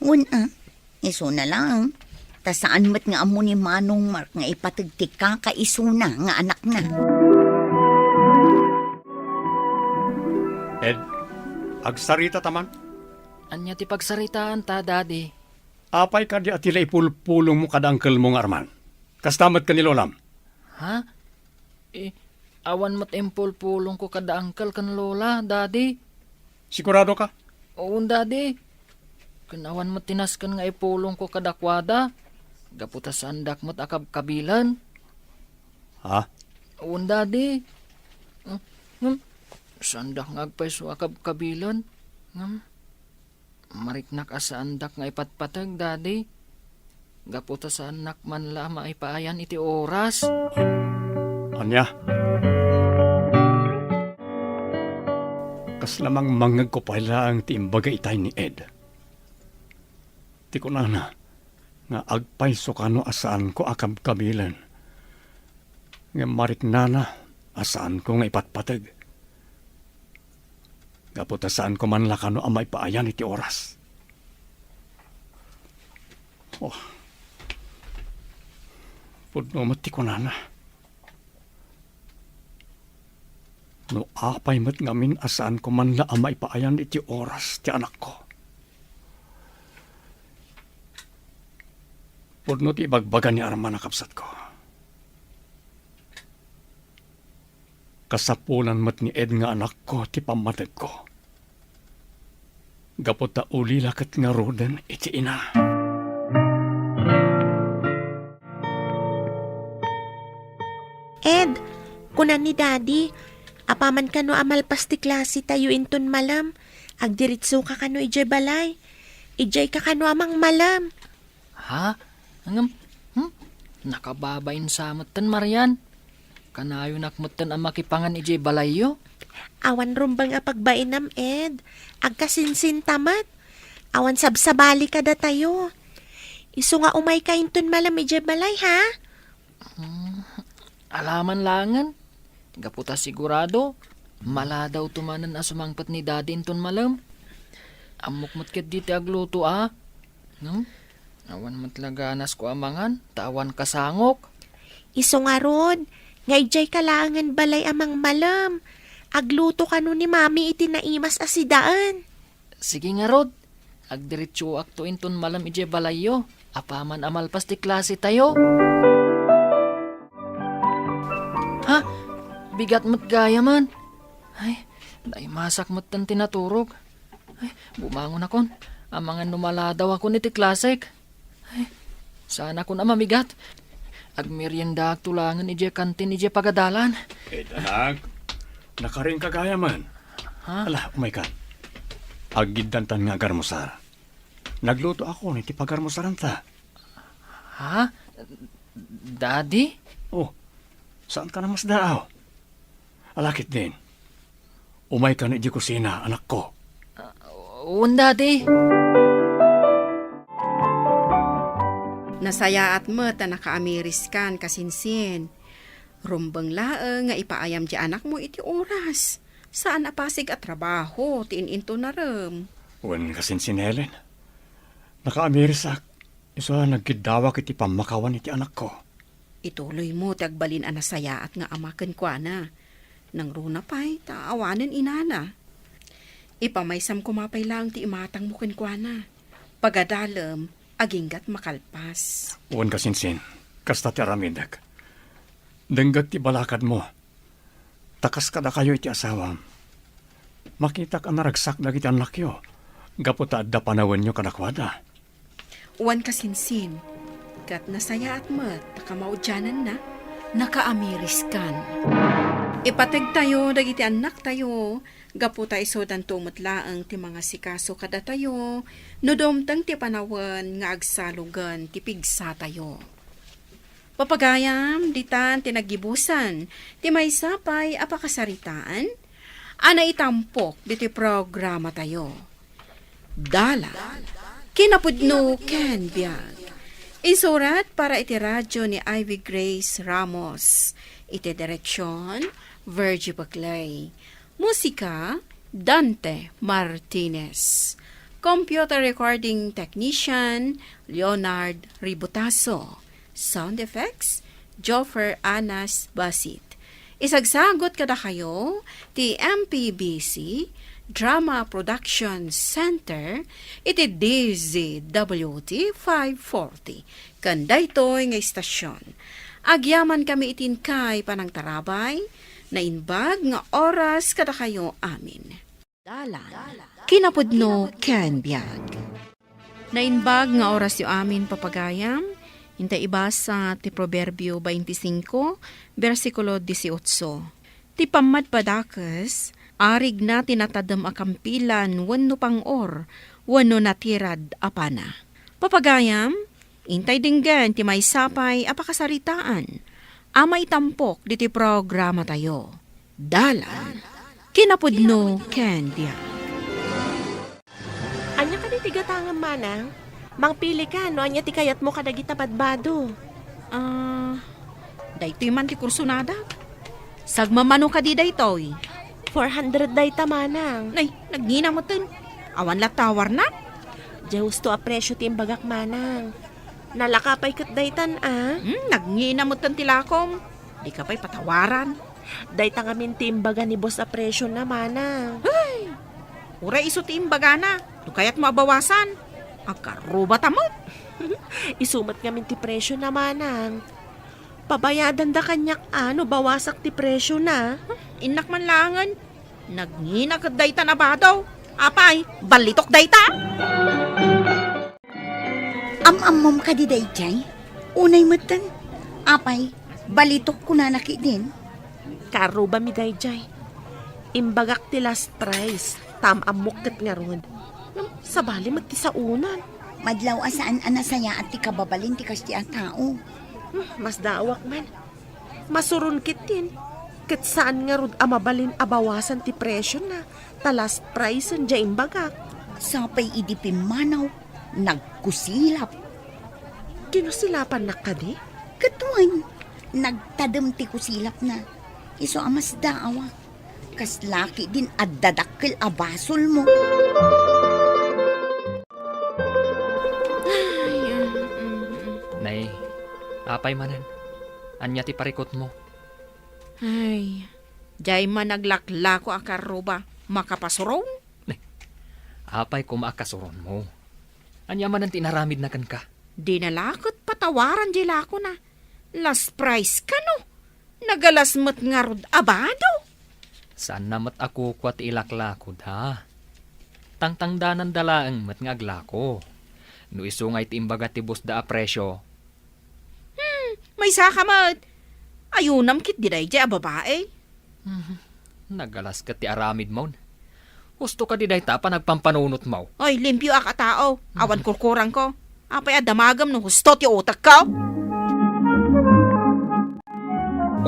Wen a, isuna laeng. Ta saan met nga ammo ni Manong Mark nga ipateg ti kakaisuna nga anakna. Ed, agsarita ta man? Ania ti pagsaritaanta, Daddy? Apay kadi a ti la ipulpulongmo kada angkelmo nga Arman? Kasta met ken ni Lolam? Ha? Eh, awan met impulpulongko kada angkel ken lola, Daddy. Sigurado ka? Wen, Daddy. Ken awan met ti nasken nga ipulongko kadakuada, gapu ta saandak met a kabkabilen. Ha? Wen, Daddy. Hmm, hmm. Saandak nga agpayso a kabkabilen. Hmm. Mariknak a saandak nga ipatpateg, Daddy, gapu ta saannak man la a maipaayan iti oras. Ania? Kasla mangmangngegko pay laeng ti imbaga itay ni Ed. Ti kunana nga agpayso kano a saanko a kabkabilen. Ngem mariknana a saanko nga ipatpateg. Gapu ta saanko man la kano a maipaayan iti oras. Oh. Pudno met ti kunana. No apay met ngamin a saanko man la a maipaayan iti oras ti anakko. Pudno ti ibagbaga ni Arman a kabsatko. Kasapulan met ni Ed nga anakko ti pammategko. Gapu ta ulila ket ngaruden iti ina. Ed, kuna ni Daddy, apaman kano a malpas ti klase tayo inton malem, agdiritso ka kano idiay balay. Idiay ka kano a mangmalem. Ha? Ngem, hmm? Nakababain sa metten, Marian. Kanayonak metten a makipangan idiay balayyo. Awan rumbeng a pagbainam, Ed. Agkasinsinta met. Awan sabsabali kadatayo. Isu nga umay ka inton malem idiay balay, ha? Hmm, alaman laengen. Gapu ta sigurado, maladawto manen a sumangpet ni Daddy inton malem. Ammok met ketdi ti agluto a. No? Awan met la ganasko a mangan, ta awan kasangok. Isu ngarud, nga idiay ka laengen balay a mangmalem. Agluto kano ni Mami iti naimas a sidaen. Sige ngarud, agdiritsuakto inton malem idiay balayyo, apaman a malpas ti klase tayo. Ha? Bigat met gayam. Ay, naimasak metten ti naturog. Ay, bumangonakon. Amangan no maladawakon iti klasek. Ay, saanakon a mamigat. Agmeriendaakto laengen idiay kantin idiay pagadalan. Eh, anak, nakarinka gayam. Ha? Ala, umaykan. Aggiddantan nga agarmusar. Naglutoakon iti pagarmusaranta. Ha? Daddy? Oh, saanka a masdaaw? Ala ketdin. Umaykan idiay kusina, anakko. Ah, wen, Daddy. Nasayaat met a nakaamiriskan, kasinsin. Rumbeng laeng nga ipaayam ti anakmo iti oras. Saan a pasig a trabaho ti in-intunarem. Wen, kasinsin, Helen. Nakaamirisak. Isu a nagkiddawak iti pammakawan iti anakko. Ituloymo ti agbalin a nasayaat nga ama kenkuana. Nangruna pay ta awanen inana. Ipamaysam koma pay laeng ti imatangmo kenkuana. Pagadalem, aginggat makalpas. Wen, kasinsin, kasta ti aramidek. Denggek ti balakadmo. Ta kas kadakayo iti asawam, makitak a naragsak dagiti annakyo gapu ta adda panawenyo kadakuada. Wen, kasinsin, ket nasayaat met ta kamaudiananna, nakaamiriskan. Ipategtayo dagiti annaktayo gapu ta isudanto met laeng ti mangasikaso kadatayo no dumteng ti panawen nga agsalugen ti pigsatayo. Papagayam, ditan ti naggibusan ti maysa pay a pakasaritaan a naitampok ditoy programatayo. Dalan, kinapudno ken biag. Insurat para iti radyo ni Ivy Grace Ramos. Iti direksion, Virgie Paclay. Musika, Dante Martinez. Computer recording technician, Leonard Ributaso. Sound effects, Joffer Anas Basit. Isagsagut kadakayo ti M P B C Drama Production Center iti D Z W T five forty. Ken daytoy nga istasyon. Agyamankami iti inkay panangtarabay, naimbag nga oras kadakayo amin. Dalan, kinapudno ken biag. Naimbag nga orasyo amin, papagayam, intay ibasa ti Proverbio twenty-five, bersikulo dieciocho. Ti pammadpadakes, arigna ti natadem a kampilan wenno pang-or wenno natirad a pana. Papagayam, intay denggen ti maysa pay a pakasaritaan a maitampok ditoy programatayo. Dalan, kinapudno ken biag. Ania kadi ti gatangem, manang? Mangpili ka no ania ti kayatmo kadagita badbado. Ah, daytoy man ti kursonadak. Sagmamano kadi daytoy? Four hundred dayta, manang. Nay, nagngina metten. Awan latta a warna? Diay husto a presio ti imbagak, manang. Nalaka pay ket daytan, a? Hmm, nagngina metten ti lakom. Dika pay patawaran. Dayta ngamin ti imbaga ni boss a presiona, manang. Ay! Uray isu ti imbagana, no kayatmo a bawasan, agkarrubata met. Isu met ngamin ti presiona, manang. Pabayadanda kaniak a no bawasak ti presiona. Innak man laengen. Nagngina ket dayta a bado. Apay, ballitok dayta? Am-ammom kadi daydiay? Unay metten. Apay, balitok kunana ketdin? Karrubami daydiay. Imbagak ti last price, ta am-ammok ket ngarud. Ngem sabali met ti saonan. Madlaw a saan a nasayaat ti kababalin ti kasdiay a tao. Hmm, masdaawak man. Masuron ketdin, ket saan ngarud a mabalin a bawasan ti presiona, ta last price-en diay imbagak. Sapay idi pimmanaw, nagkusilap. Kinusilapannak kadi? Ket wen, nagtadem ti kusilapna. Isu a masdaawak. Kasla ketdin adda dakkel a basolmo. Ay, mm, mm. Nay, apay manen? Ania ti parikutmo? Ay, diay man naglaklako a karruba, makapasuron? Nay, apay koma a kasuronmo? Ania manen ti inaramidna kenka? Dina la ket patawaran diay lakona. Last price kano? Nagalas met ngarud a bado. Saanna met a kukua ti ilaklakoda. Tangtangdananda laeng met nga aglako. No isu nga iti imbaga ti boss da a presio. Hmm, maysaka met. Ayunam ketdi daydiay a babai. Mhm. Nagalas ket ti aramidmon. Husto kadi dayta a panagpampanunotmo? Oy, limpioak a tao. Awan kurkurangko. Apay a damagem no husto ti utekko?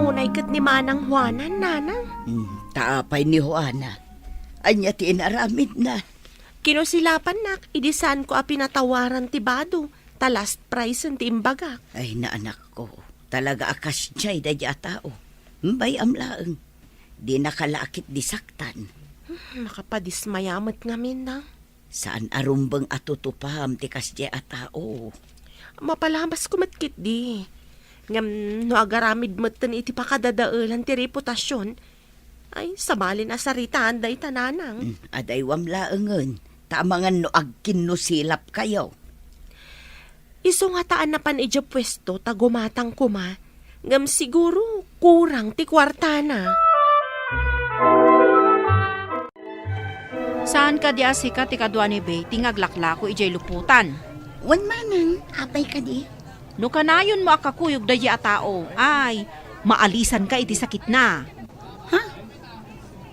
Unay ket ni Manang Juana, Nanang. Hmm, ta apay ni Juana? Ania ti inaramidna? Kinusilapannak, idi saanko a pinatawaran ti bado, ta last prize ti imbagak. Ay, naanakko, talaga a kasdiay daydiay a tao. Bay-am laeng, dinaka la ketdi saktan. Hmm, makapadismaya met ngamin, Nang. Saan a rumbeng a tutupam ti kasdiay a tao. Mapalabasko met ketdi. Ngem no agaramid metten iti pakadadaelan ti reputasion, ay, sabalin a saritaan dayta, Nanang. Mm, adaywam laengen, ta amangan no agkinnusilapkayo. Isu ngata a napan idiay puesto ta gumatang koma, ngem siguro kurang ti kuartana. Saan kadi a sika ti kadua ni Betty nga aglaklako idiay lupotan? Wen, Manang, apay kadi? No kanayonmo a kakuyog daydiay a tao, ay, maalisanka iti sakitna. Ha?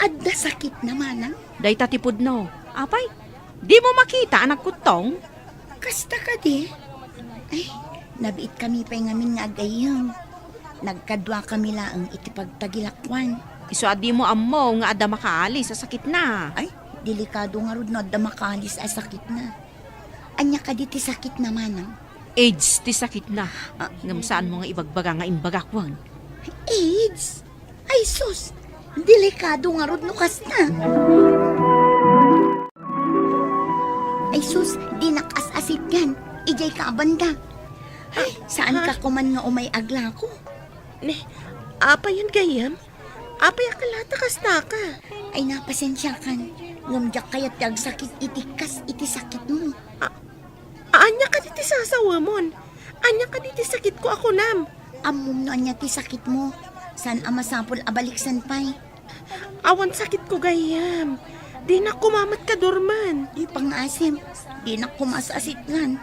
Adda sakitna, Manang? Dayta ti pudno. Apay, dimo makita a nagkuttong? Kasta kadi? Ay, nabiitkami pay ngamin nga agayyem. Nagkaduakami laeng iti pagtagilakuan. Isu a dimo ammo nga adda makaalis a sakitna. Ay, delikado ngarud no adda makaalis a sakitna. Ania kadi ti sakitna, Manang? AIDS ti sakitna. Ah. Ngem saanmo nga ibagbaga nga imbagak wen. AIDS? Ay sus, delikado ngarud no kasta. Ay sus, dinak as-asitgan. Idiay ka a banda. Ay, saan ka koman nga umay aglako? Ne, apayen gayyem? Apay a kalata kastaka? Ay, napasensiakan. Ngem diak kayat ti agsakit iti kas iti sakitmo. A-, ania kadi ti sasawemon? Ania kadi ti sakitko a kunam? Ammom no ania ti sakitmo. Saan a masapul a baliksan pay. Awan sakitko gayyem. Dinak koma met kadurman. Ipangasem. Dinak koma as-asitgan.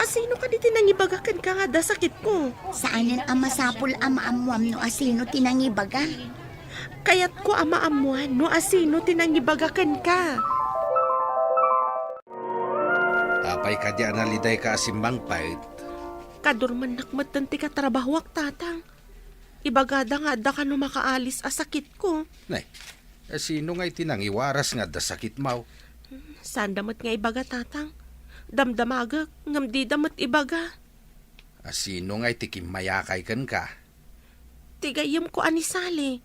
Asino kadi ti nangibaga kenka nga adda sakitko? Saanen a masapul a maammoam no asino ti nangibaga. Kayatko a maammoan no asino ti nangibaga kenka. Apay kadi a nalidayka a simmangpet? Kadurmannak metten ti katrabahoak, Tatang. Ibagada nga adda kano makaalis a sakitko. Nay, asino nga iti nangiwaras nga adda sakitmo? Saanda met nga ibaga, Tatang. Damdamagek, ngem dida met ibaga. Asino nga iti kimmayakay kenka? Ti gayyemko a ni Sally,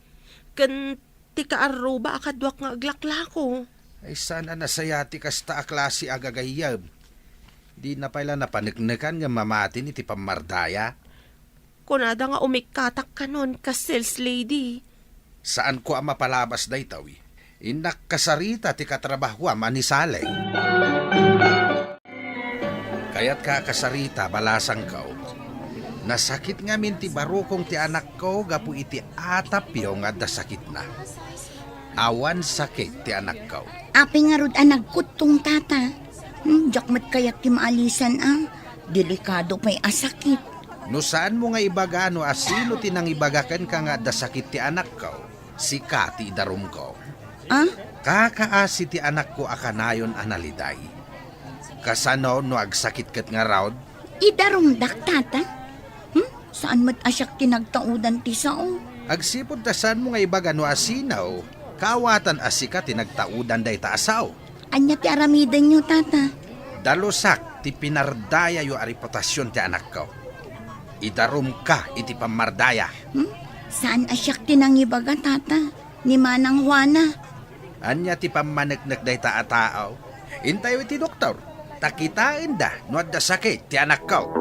ken ti kaarruba a kaduak nga aglaklako. Ay, saan a nasaya ti kasta a klase a gagayyem. Dina pay la napaneknekan nga mamatin iti pammardaya. Kunada nga umikkatak kanon kas sales lady. Saanko a mapalabas daytoy. Innak kasarita ti katrabahoam a ni Sally. Kayatka a kasarita, balasangko. Nasakit ngamin ti barukong ti anakko gapu iti atapyo nga adda sakitna. Awan sakit ti anakko. Apay ngarud a nagkuttong, Tata? Hmm, diak met kayat ti maalisan a. Delikado pay a sakit. No saanmo nga ibaga no asino ti nangibaga kenka nga adda sakit ti anakko, sika ti idarumko. Ah? Kakaasi ti anakko a kanayon a naliday. Kasano no agsakit ket ngarud? Idarumdak, Tata? Hmm? Saan met a siak ti nagtaudan ti sao? Agsipud ta saanmo nga ibaga no asino, kaawatan a sika ti nagtaudan dayta a sao. Ania ti aramidenyo, Tata? Dalusak ti pinardayayo a reputasion ti anakko. Idarumka iti pammardaya. Hmm? Saan a siak ti nangibaga, Tata? Ni Manang Juana. Ania ti pammaneknek dayta a tao? Intayo iti doktor, ta kitaenda no adda sakit ti anakko.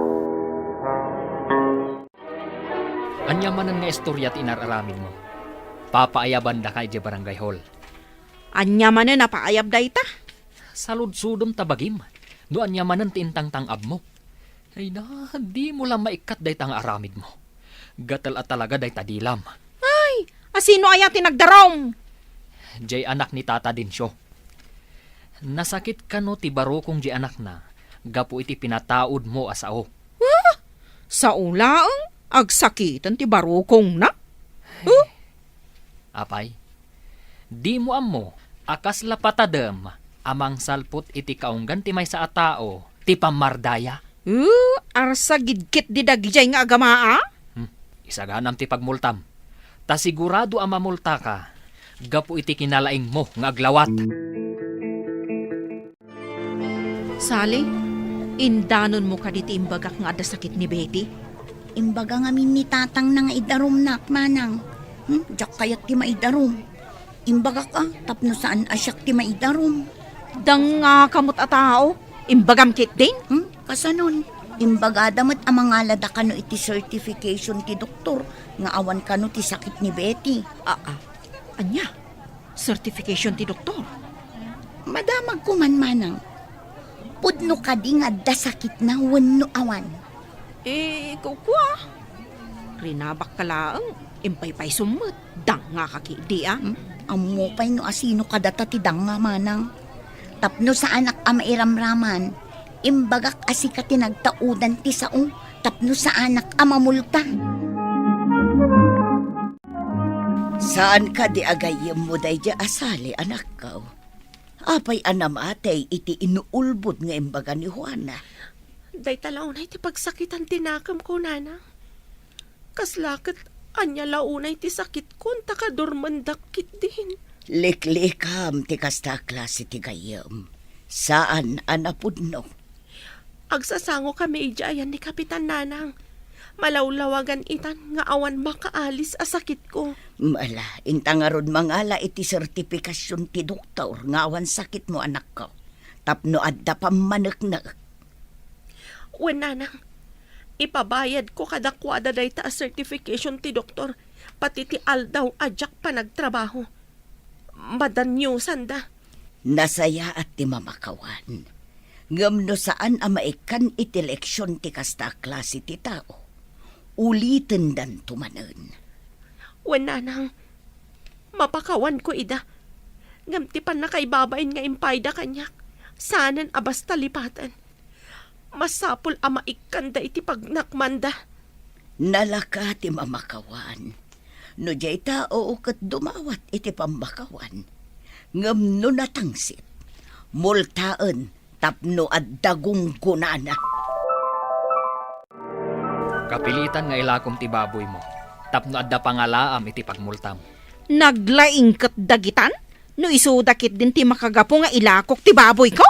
Ania manen nga istorya ti inar-aramidmo? Papaayabandaka idiay barangay hall. Ania manen a paayab dayta? Saludsodem ta bagim no ania manen ti intangtang-abmo. Ay na, dimo la maikkat dayta nga aramidmo. Gatel a talaga dayta dilam. Ay, asino aya ti nagdarum? Jay anak ni Tata Dencio. Nasakit kano ti barukong diay anakna gapu iti pinataudmo a sao? Ah! Sao laeng, agsakiten ti barukongna? Huh? Apay, dimo ammo a kasla patadem a mangsalpot iti kaunggan ti maysa a tao ti pammardaya? Uh, arsa gidgit di dagidiay nga agama, a? Hmm, isaganam ti pagmultam. Ta sigurado a mamultaka gapu iti kinalaingmo nga aglawat. Sally, indanonmo kadi ti imbagak nga adda sakit ni Betty? Imbaga ngamin ni tatangna nga idarumnak, manang. Hmm, diak kayat ti maidarum. Imbagak a, tapno saan a siak ti maidarum. Dangngaka met a tao, imbagam ketdin? Hmm, kasanon? Imbagada met a mangalada kano iti certification ti doktor nga awan kano ti sakit ni Betty. Aa, ania? Certification ti doktor? Madamagko man, manang. Pudno kadi nga adda sakitna wenno awan? Eh, kukua. Rinabakka laeng, impaypaysom met, dangngaka ketdi, a? Hmm? Ammo pay no asino kadata ti danga, manang. Tapno saanak a mairamraman, imbagak a sika ti nagtaudan ti sao, tapno saanak a mamulta. Saan kadi a gayyemmo daydiay a Sally, anakko? Apay a namatay iti inuulbod nga imbaga ni Juana? Dayta la unay ti pagsakitan ti nakemko, nanang. Kasla ket ania la unay ti sakitko ta kadurmendak ketdin? Liklikam ti kasta a klase ti gayyem. Saan a napudno. Agsasangokami idiay ayan ni Kapitan, nanang. Malawlawagan itan nga awan makaalis a sakitko. Ala, inta ngarud mangala iti sertifikasion ti doktor nga awan sakitmo, anakko, tapno adda pammaneknek. Wen, nanang, ipabayadko kadakuada dayta a certification ti doktor, pati ti aldaw a diak panagtrabaho. Madaniosanda. Nasayaat ti mamakawan. Ngem no saan a maikkan iti leksion ti kasta a klase ti tao, ulitendanto manen. Wen, nanang, mapakawanko ida. Ngem ti pannakaibabain nga impayda kaniak, saanen a basta lipaten. Masapul a maikkanda iti pagnakmanda. Nalaka ti mamakawan. No diay tao ket dumawat iti pammakawan, ngem no natangsit, multaen tapno adda gunggonana. Kapilitan nga ilakom ti baboymo tapno adda pangalaam iti pagmultam. Naglaing ket dagitan? No isuda ketdin ti makagapu nga ilakok ti baboyko?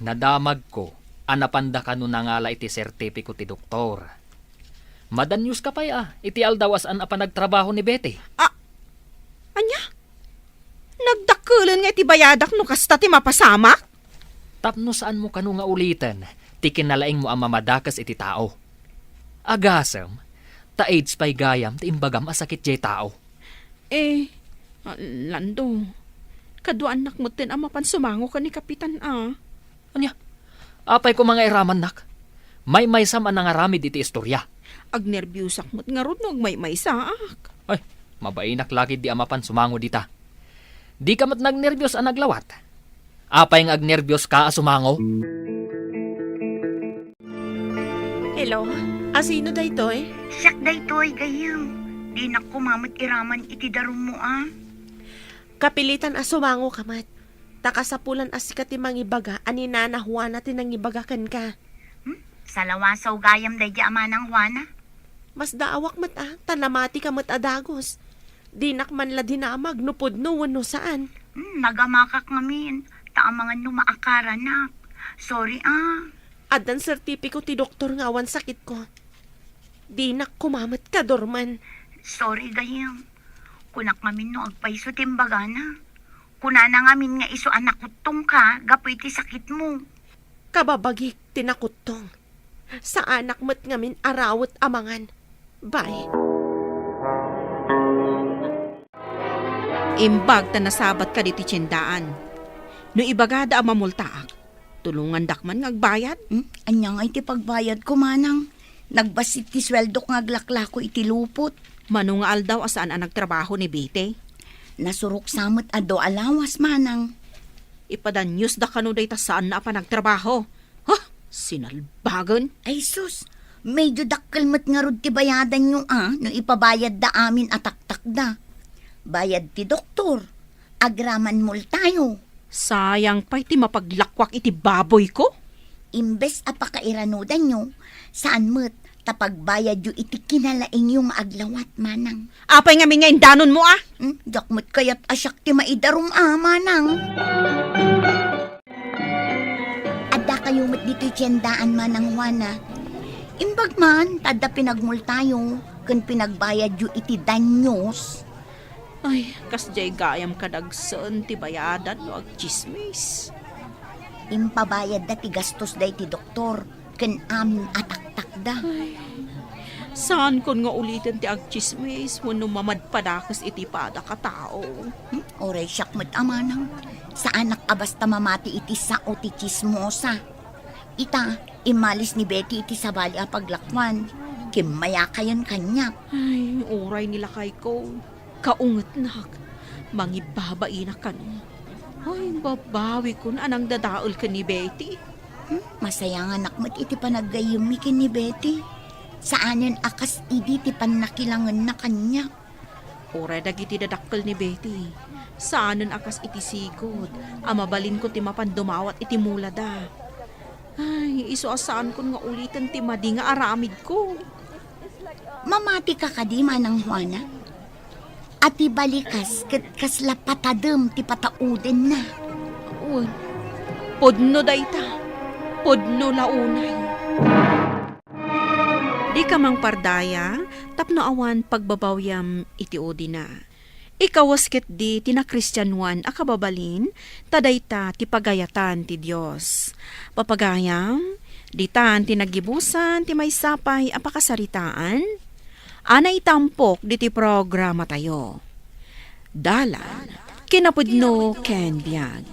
Nadamagko a napanda kano nangala iti sertipiko ti doktor. Madanioska pay a iti aldaw a saan a panagtrabaho ni Betty. A-, ania? Nagdakkelen nga iti bayadak no kasta ti mapasamak? Tapno saanmo kano nga uliten ti kinalaingmo a mamadakes iti tao. Agasem, ta AIDS pay gayam ti imbagam a sakit diay tao. Eh, ah, Lando, kaduaannak metten a mapan sumango ken ni Kapitan a. Ania? Apay koma nga iramannak? Maymaysam a nangaramid iti istoria. Agnerbiosak met ngarud no agmaymaysaak. Ay, mabainak la ketdi a mapan sumango dita. Dika met nagnerbios a naglawat. Apay nga agnerbioska a sumango? Hello? Asino daytoy? Siak daytoy, gayyem. Dinak koma met iraman iti darummo a. Kapilitan a sumangoka met. Ta kasapulan a sika ti mangibaga a ni Nana Juana ti nangibaga kenka. Hmm? Salawasaw gayam daydiay a Manang Juana. Masdaawak met a, ta namatika met a dagus. Dinak man la dinamag no pudno wenno saan. Hmm, nagamakak ngamin, ta amangan no maakaranak. Sorry a. Addan sertipiko ti doktor nga awan sakitko. Dinak koma met kadurman. Sorry, gayyem. Kunak ngamin no agpayso ti imbagana. Kunana ngamin nga isu a nakuttongka gapu iti sakitmo. Kababagik ti nakuttong. Saanak met ngamin a rawet a mangan. Bye. Imbag ta nasabat kadi ti tiendaan. No ibagada a mamultaak, tulongandak man nga agbayad. Hmm? Ania ngay ti pagbayadko, manang? Nagbassit ti sueldok nga aglaklako iti lupot. Mano nga aldaw a saan a nagtrabaho ni Betty? Nasurok sa met a dua a lawas, manang. Ipadaniosda kano dayta saanna a panagtrabaho. Huh! Sinalbagen! Ay sus, medyo dakkel met ngarud ti bayadanyo a no ipabayadda amin a taktakda. Bayad ti doktor, agraman multayo. Sayang pay ti mapaglakwak iti baboyko. Imbes a pakairanudanyo, saan met ta pagbayadyo iti kinalaingyo nga aglawat, manang. Apay ngamin nga indanonmo a? Hmm, diak met kayat a siak ti maidarum a, manang. Adda kayo met ditoy tiendaan, Manang Juana. Imbag man, ta adda pinagmultayo, ken pinagbayadyo iti danyos. Ay, kasdiay gayam kadagsen ti bayadan no agtsismis. Impabayadda ti gastos daydi doktor ken amin a taktakda. Ay, saankon nga uliten ti agtsismis wenno mamadpadakes iti padak a tao. Hmm, uray siak met a manang. Saanak a basta mamati iti sao ti tsismosa. Ita, immalis ni Betty iti sabali a paglakuan. Kimmayakayon kaniak. Ay, uray ni lakayko. Kaungetnak, mangibabainak kano. Ay, babawikon a nangdadael ken ni Betty. Hmm, masayanganak met iti panaggayyemmi ken ni Betty. Saanen a kas idi ti pannakilangenna kaniak. Uray dagiti dadakkel ni Betty, saanen a kas iti sigud a mabalinko ti mapan dumawat iti mulada. Ay, isu a saankon nga uliten ti madi nga aramidko. Mamatika kadi, Manang Juana? A ti balikas ket kasla patadem ti pataudenna. Wen, pudno dayta. Pudno la unay. Dika mangpardaya tapno awan pagbabawyam iti udina. Ikawes ketdi ti nakristianoan a kababalin, ta dayta ti pagayatan ti Dios. Papagayam, ditan ti naggibusan ti maysa pay a pakasaritaan a naitampok ditoy programatayo. Dalan, kinapudno ken biag.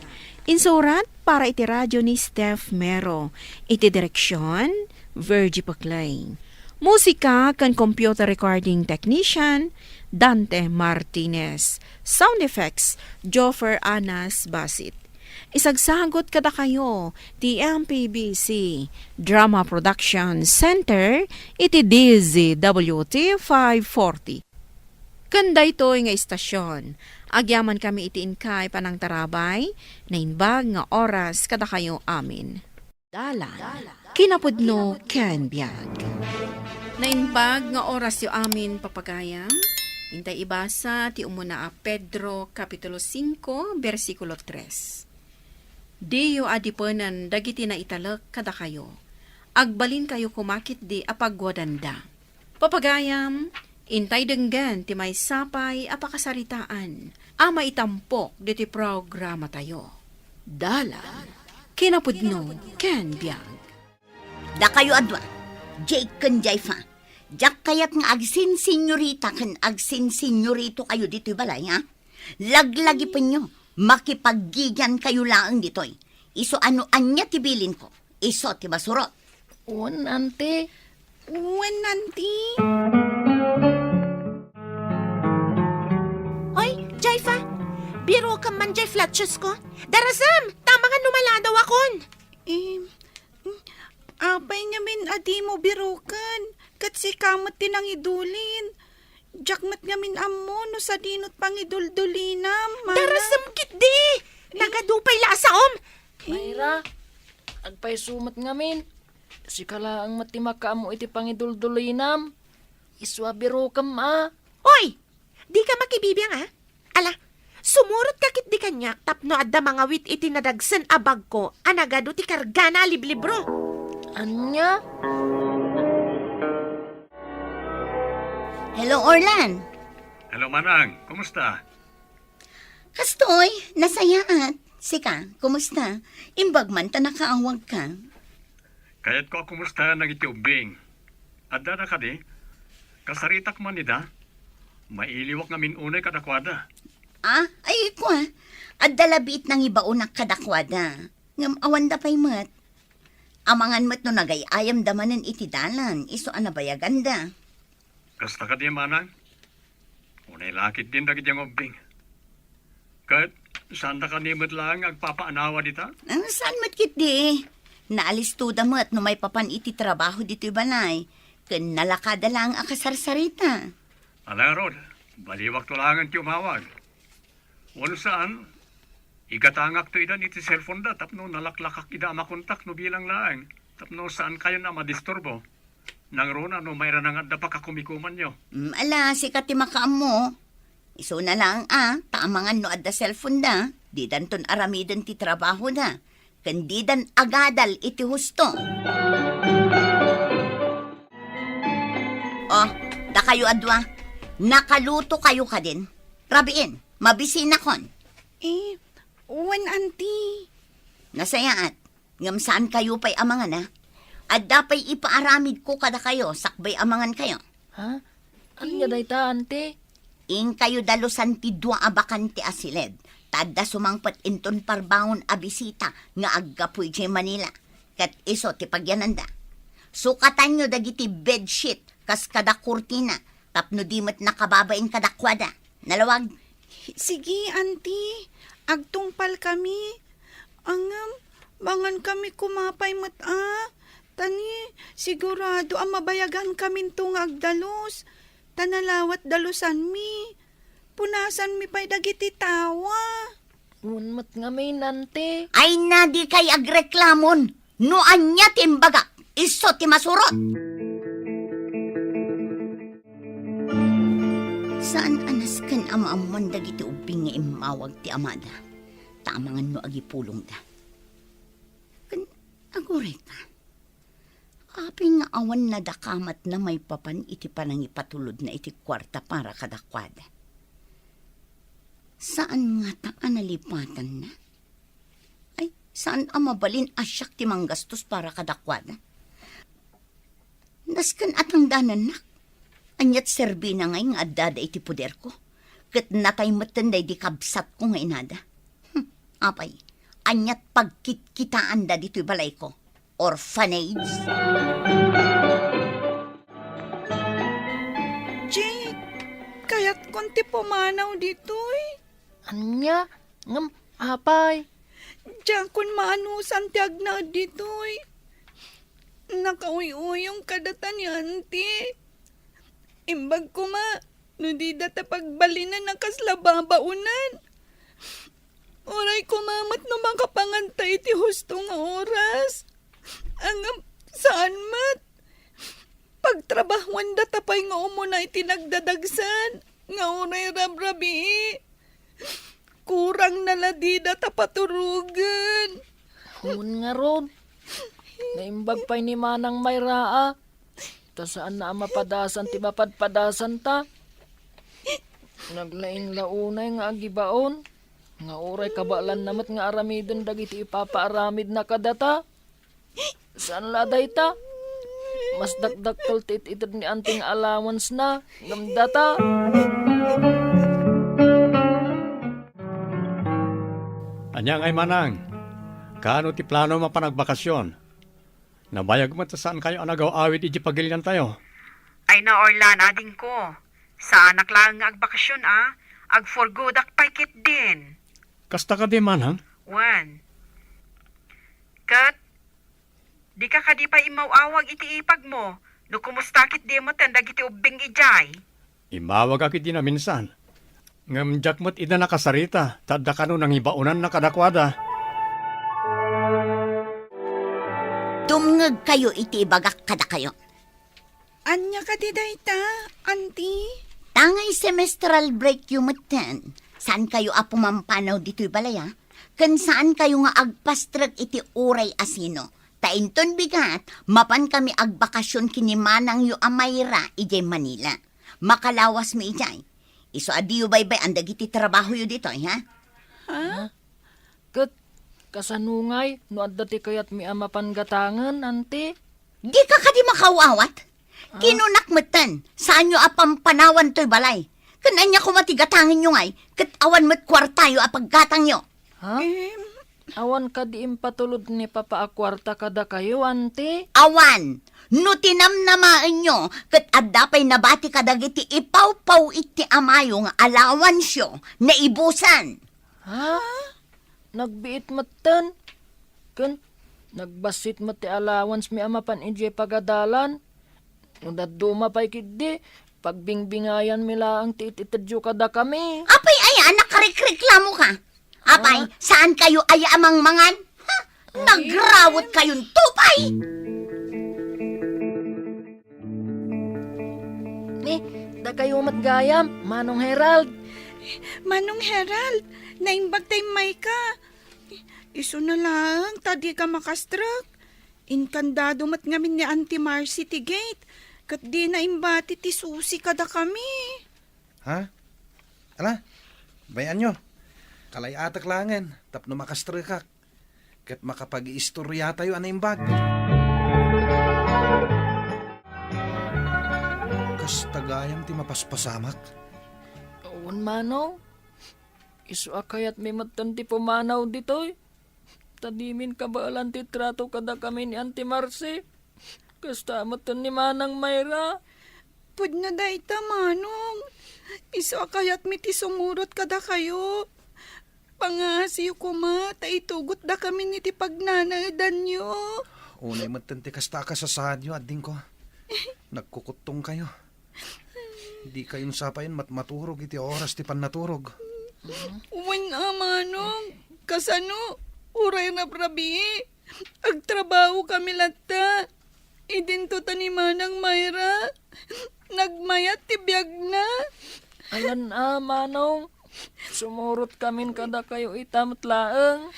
Insurat para iti radio ni Steph Mero. Iti direksion, Virgie Paclay. Musika ken computer recording technician, Dante Martinez. Sound effects, Joffer Anas Basit. Isagsagut kadakayo ti M P B C Drama Production Center iti D Z W T five forty. Ken daytoy nga istasyon, agyamankami iti inkay panangtarabay, naimbag nga oras kadakayo amin. Dalan, kinapudno ken biag. Naimbag nga orasyo amin, papagayam. Intay ibasa ti umuna a Pedro, Kapitulo singko, bersikulo tres. Diyo adipenen dagiti naitalek kadakayo. Agbalinkayo koma ketdi a pagwadanda. Papagayam, intay denggen ti maysa pay a pakasaritaan a maitampok ditoy programatayo. Dalan, kinapudno ken biag. Dakayo a dua, Jake ken Jaifa. Diak kayat nga agsinsinyorita ken agsinsinyorito kayo ditoy balay, ha? Laglagipenyo, makipaggigiankayo laeng ditoy. Isu a no ania ti bilinko, isu ti masurot. Wen, Auntie. Wen, Auntie. Oy, Jaifa! Birokem man jay flatsyosko. Darasem! Tama nga numaladaw akon! Em, apay ngamin a dimo biroken? Ket sika met ti nangidulin. Diak met ngamin ammo no sadino ti pangiduldulinam, Mana. Darasem ketdi! Nagadu pay la a saom! Mayra, agpayso met ngamin. Sika laeng met ti makaammo iti pangiduldulinam. Isu a birokem a. Oy! Dika makibibiang a? Ala, sumurotka ketdi kaniak tapno adda mangawit iti nadagsen a bagko a nagadu ti kargana a liblibro. Ania? Hello, Orlan. Hello, Manang. Kumusta? Kastoy, nasayaat. Sika, kumusta? Imbag man ta nakaawagka. Kayatko a kumusta dagiti ubbing. Addada kadi? Kasaritak man ida? Mailiwak ngamin unay kadakuada. Ah, ay, kua. Adda labiit nangibaonak kadakuada. Ngem awanda pay met. Amangan met no nagay-ayamda manen iti dalan, isu a nabayaganda. Kasta kadi, Manang? Unay lakit din dagiti nga ubbing. Ket Saanda kadi met laeng nga agpapaanawa dita? Ah, saan met ketdi? Naalistoda met no maipapan iti trabaho ditoy balay, ken nalakada laeng a kasarsarita. Ala ngarud, baliwakto laengen ti umawag. Wenno saan, igatangakto idan iti cellphone-da tapno nalaklakak ida a makontak no bilang laeng, tapno saankayon a madisturbo. Nangruna no mairana nga adda pakakumikumanyo. Mm, ala, sika ti makaammo. Isuna laeng a, ta amangan no adda cellphone-da, didanton aramiden ti trabahoda, ken didan agadal iti husto. Oh, dakayo a dua, nakalutokayo kadin? Rabiin, mabisinakon. Eh, wen, Auntie. Nasayaat. Ngem saankayo pay a mangana? Adda pay ipaaramidko kadakayo sakbay a mangankayo. Ha? Ania dayta, Auntie? Inkayo dalusan ti dua a bakante a siled, ta adda sumangpet inton parbangon a bisita nga aggapu idiay Manila, ket isu ti pagyananda. Sukatanyo dagiti bedsheet kas kada kurtina tapno di met nakababain kadakuada. Nalawag. Sige, Auntie. Agtungpalkami. Ngem, mangankami koma pay met a. Ta ni, sigurado a mabayagankaminto nga agdalus. Ta nalawat dalusanmi. Punasanmi pay dagiti tawa. Wen met ngamin, Auntie. Ay na, dikay agreklamon. No ania ti imbagak, isu ti masurot. Saan a nasken a maammuan dagiti ubbing nga immawag ti amada, ta amangan no agipulongda. Ken agurayka, apay nga awan nadakamatna maipapan iti panangipatulodna iti kuarta para kadakuada? Saan ngata a nalipatanna? Ay, saan a mabalin a siak ti manggastos para kadakuada? Nasken a tangdanannak. Aniat serbina ngay nga addada iti poderko? Ket natay metten daydi kabsatko nga inada. Hmm, apay, aniat pagkitkitaanda ditoy balayko? Orphanage? Jake, kayatkon ti pumanaw ditoy. Ania? Ngem, apay? Diakon maanusan ti agnaed ditoy. Nakauy-uyong kadata ni Auntie. Imbag koma, no didata pagbalinen a kasla babaonan. Uray koma met no makapanganta iti husto nga oras. Ngem, saan met. Pagtrabahuandata pay nga umuna iti nagdadagsan, nga uray rabrabii. Kurangna la didata paturogen. Wen ngarud, naimbag pay ni Manang Mayra a. Ta saanna a mapadasan ti mapadpadasanta. Naglaing la unay nga agibaon, nga uray kabaelanna met nga aramiden dagiti ipapaaramidna kadata. Saan la dayta? Mas dakdakkel ti it-ited ni Auntie nga allowance-na ngem data. Ania ngay, Manang? Kaano ti planom a panagbakasyon? Nabayag met ta saankayo a nagaw-awid idiay pagiliantayo. Ay, naorlan, adingko. Saanak laeng nga agbakasyon a. Agforgodak pay ketdin. Kasta kadi, Manang? Wen. Ket, dika kadi pay immaw-awag iti ipagmo, no kumusta ketdi metten dagiti ubbing idiay? Immawagak idi naminsan. Ngem diak met ida nakasarita, ta adda kano nangibaonanna kadakuada. Dumngegkayo iti ibagak kadakayo. Ania kadi dayta, Auntie? Ta ngay semestral break-yo metten. Saankayo a pumampanaw ditoy balay a. Ken saankayo nga agpastrek iti uray a sino. Ta inton bigat, mapankami agbakasyon ken ni manangyo a Mayra idiay Manila. Makalawasmi idiay. Isu a diyo baybay-an dagiti trabahoyo ditoy, ha? Ha? Ket kasano ngay no adda ti kayatmi a mapan gatangen, Auntie? Dika kadi makaw-awat? Ah? Kinunak metten, saanyo a pampanawan toy balay. Ken ania koma ti gatangenyo ngay, ket awan met kuartayo a paggatangyo. Ha? Em. Awan kadi impatulod ni Papa a kuarta kadakayo, Auntie? Awan. No tinamnamaenyo, ket adda pay nabati kadagiti ipawpaw iti amayo nga allowance-yo, naibusan. Ha? Nagbiit metten. Ken nagbassit met ti allowance mi a mapan idiay pagadalan. No dadduma pay ketdi, pagbingbingayan mi laeng ti it-itedyo kadakami. Apay aya a nakarikreklamo ka? Apay, Ah. saan kayo aya a mangmangan? Ha? Ay. Nagrawot kayon to pay! Ni, dakayo met gayam, Manong Herald. Manong Herald, naimbag ta immayka. Isu na laeng ta dika makastrek. Inkandado met ngamin ni Auntie Marcy ti gate, ket dina imbati ti susi kadakami. Ha? Ala, bay-anyo. Kalay-atek laengen tapno makastrekak ket makapag-iistoriatayo a naimbag. Kasta gayam ti mapaspasamak. Wen, Manong. Isu a kayatmi metten ti pumanaw ditoy. Ta dimin kabaelan ti trato kadakami ni Auntie Marcy. Kasta metten ni Manang Mayra. Pudno dayta, Manong. Isu a kayatmi ti sumurot kadakayo. Pangaasiyo koma ta itugotdakamin iti pagnanaedanyo. Unay metten ti kasta a kasasaadyo, adingko. Nagkukuttongkayo. Dikayon sa payen matmaturog iti oras ti pannaturog. Wen a, Manong, kasano? Uray rabrabii. Agtrabaho kami latta. Idinto ta ni Manang Mayra, nagmayat ti biagna. Alan a, Manong. Sumurot kamin kadakayo ita met laeng.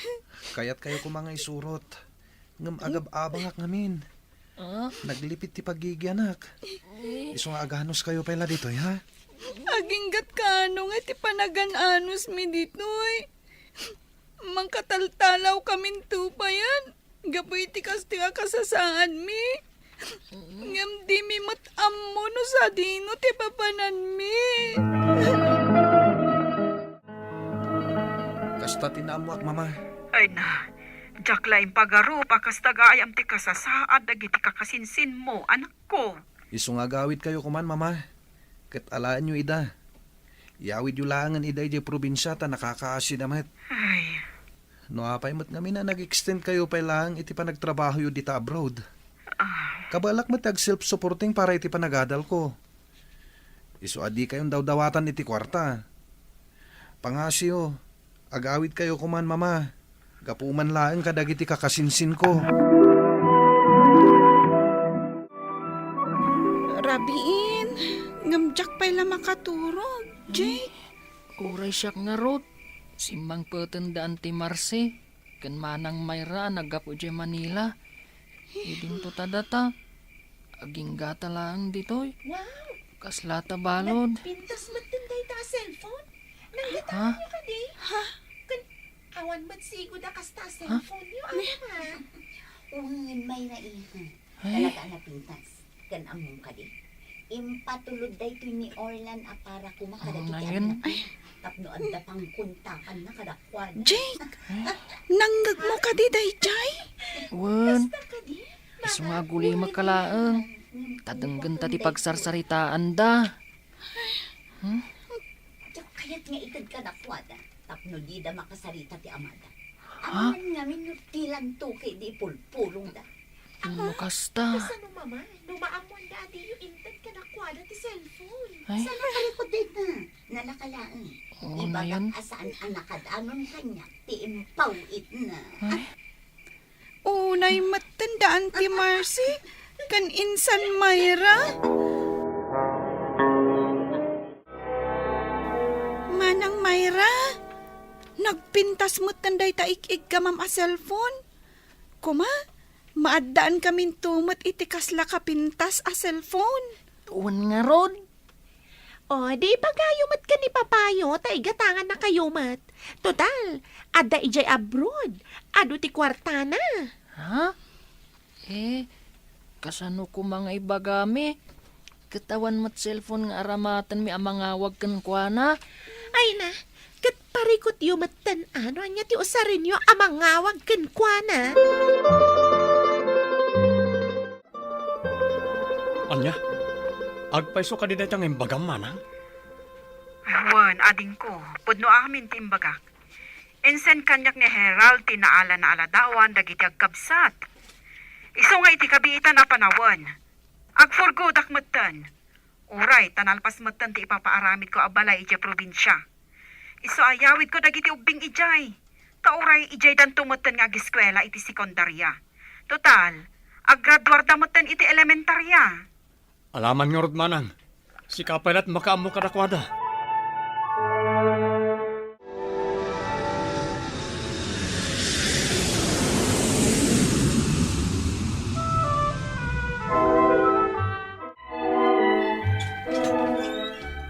Kayatkayo koma nga isurot. Ngem agab-abangak ngamin. Ah? Naglipit ti paggigianak. Eh. Isu nga aganuskayo pay la ditoy, ha? Agingga't kaano nga ti panagan-anosmi ditoy. Mangkataltalawkaminto payen gapu iti kastoy a kasasaadmi. Ngem dimi met ammo no sadino ti papananmi. Kasta ti naammoak, Mama. Ay na, diak la impagarup a kasta gayam ti kasasaad dagiti kakasinsinmo, anakko. Isu nga agawidkayo koman, Mama, ket alaenyo ida. Iyawidyo laengen ida idiay probinsia ta nakakaasida met. Ay. No apay met ngamin a nag-extend kayo pay laeng iti panagtrabahoyo dita abroad. Ah. Kabaelak met ti ag-self-supporting para iti panagadalko. Isu a dikayon dawdawatan iti kuarta. Pangasiyo, agawidkayo koman, Mama. Gapu man laeng kadagiti kakasinsinko. Rabiin, ngem diak pay la makaturog, Jake. Uray siak ngarud, simmangpeten da Auntie Marcy ken Manang Mayra a naggapu idiay Manila. Idinto ta data, aginggata laeng ditoy. Wow! Kasla ta balud. Nagpintas met dayta a cellphone? Nanggatanganyo kadi? Ha? Ken awan met sigud a kasta a cellphone-yo, Mama. Wen, Mayra, iha. Ay. Talaga a napintas. Ken ammom kadi, impatulod daytoy ni Orlan a para koma kadagiti annakna tapno adda pangkontakanna kadakuada. Jake, nangngegmo kadi daydiay? Wen, isu nga agulimek ka laeng. Ta denggenta ti pagsarsaritaanda. Hmm? Diak kayat nga ited kadakuada tapno dida makasarita ti amada. Ha? Amangan ngamin no dilanto ket idi ipulpulongda. Ano kasta? Kasano, Mama? No maammoanda a diyo inted kadakuada ti cellphone. Ay. Saan a parikut dayta? Nalaka laeng. Oo, ibagak a saan a nakadanon kaniak ti impaw-itna. Ay. Unay metten da Auntie Marcy ken insan Mayra. Manang Mayra, nagpintas metten dayta ik-iggamam a cellphone. Koma, maaddaankaminto met iti kasla kapintas a cellphone. Wen ngarud? O, di ibagayo met ken ni papayo ta igatangannakayo met. Total, adda idiay abroad. Adu ti kuartana. Ha? Eh, kasano koma nga ibagami? Ket awan met cellphone nga aramatenmi a mangawag kenkuana. Ay na, ket parikutyo metten a no ania ti usarenyo a mangawag kenkuana. Ania? Agpayso kadi dayta nga imbagam, manang? Wen, adingko, pudno amin ti imbagak. Insen kaniak ni Gerald ti naala-naaladawan dagiti agkabsat. Isu nga iti kabiitan a panawen, agpurgodak metten. Uray, ta nalpas metten ti ipapaaramidko a balay idiay probinsia. Isu a yawidko dagiti ubbing idiay. Ta uray, idiay danto metten nga agiskuela iti sekundaria. Total, aggraduarda metten iti elementaria. Alaman ngarud, manang. Sika pay la't makaammo kadakuada.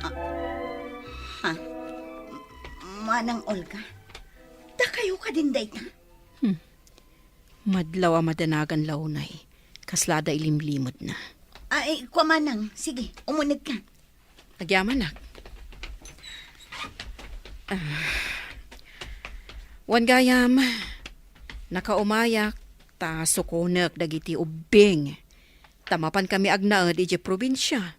Ah, ha? Manang Olga, dakayo kadin dayta? Hmm. Madlaw a madanagan la unay, kasla adda ilimlimedna. Ay, kua manang. Sige, umunegka. Agyamanak. Ah. Wen gayam, nakaumayak ta sukonek dagiti ubbing, ta mapankami agnaed idiay probinsia.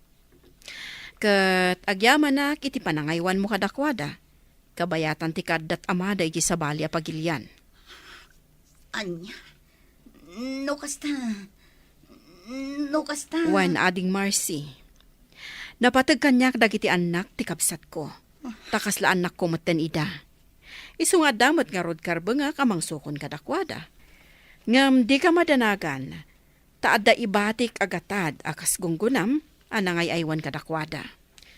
Ket agyamanak iti panangaywanmo kadakuada, kabayatan ti kaaddat amada idiay sabali a pagilian. Ania? No kasta, no kasta. Wen, Ading Marcy, napateg kaniak dagiti annak ti kabsatko, ta kasla annakko metten ida. Isu nga adda met ngarud karbengak a mangsukon kadakuada. Ngem dika madanagan, ta adda ibatik a gatad a kas gunggonam a nangay-aywan kadakuada.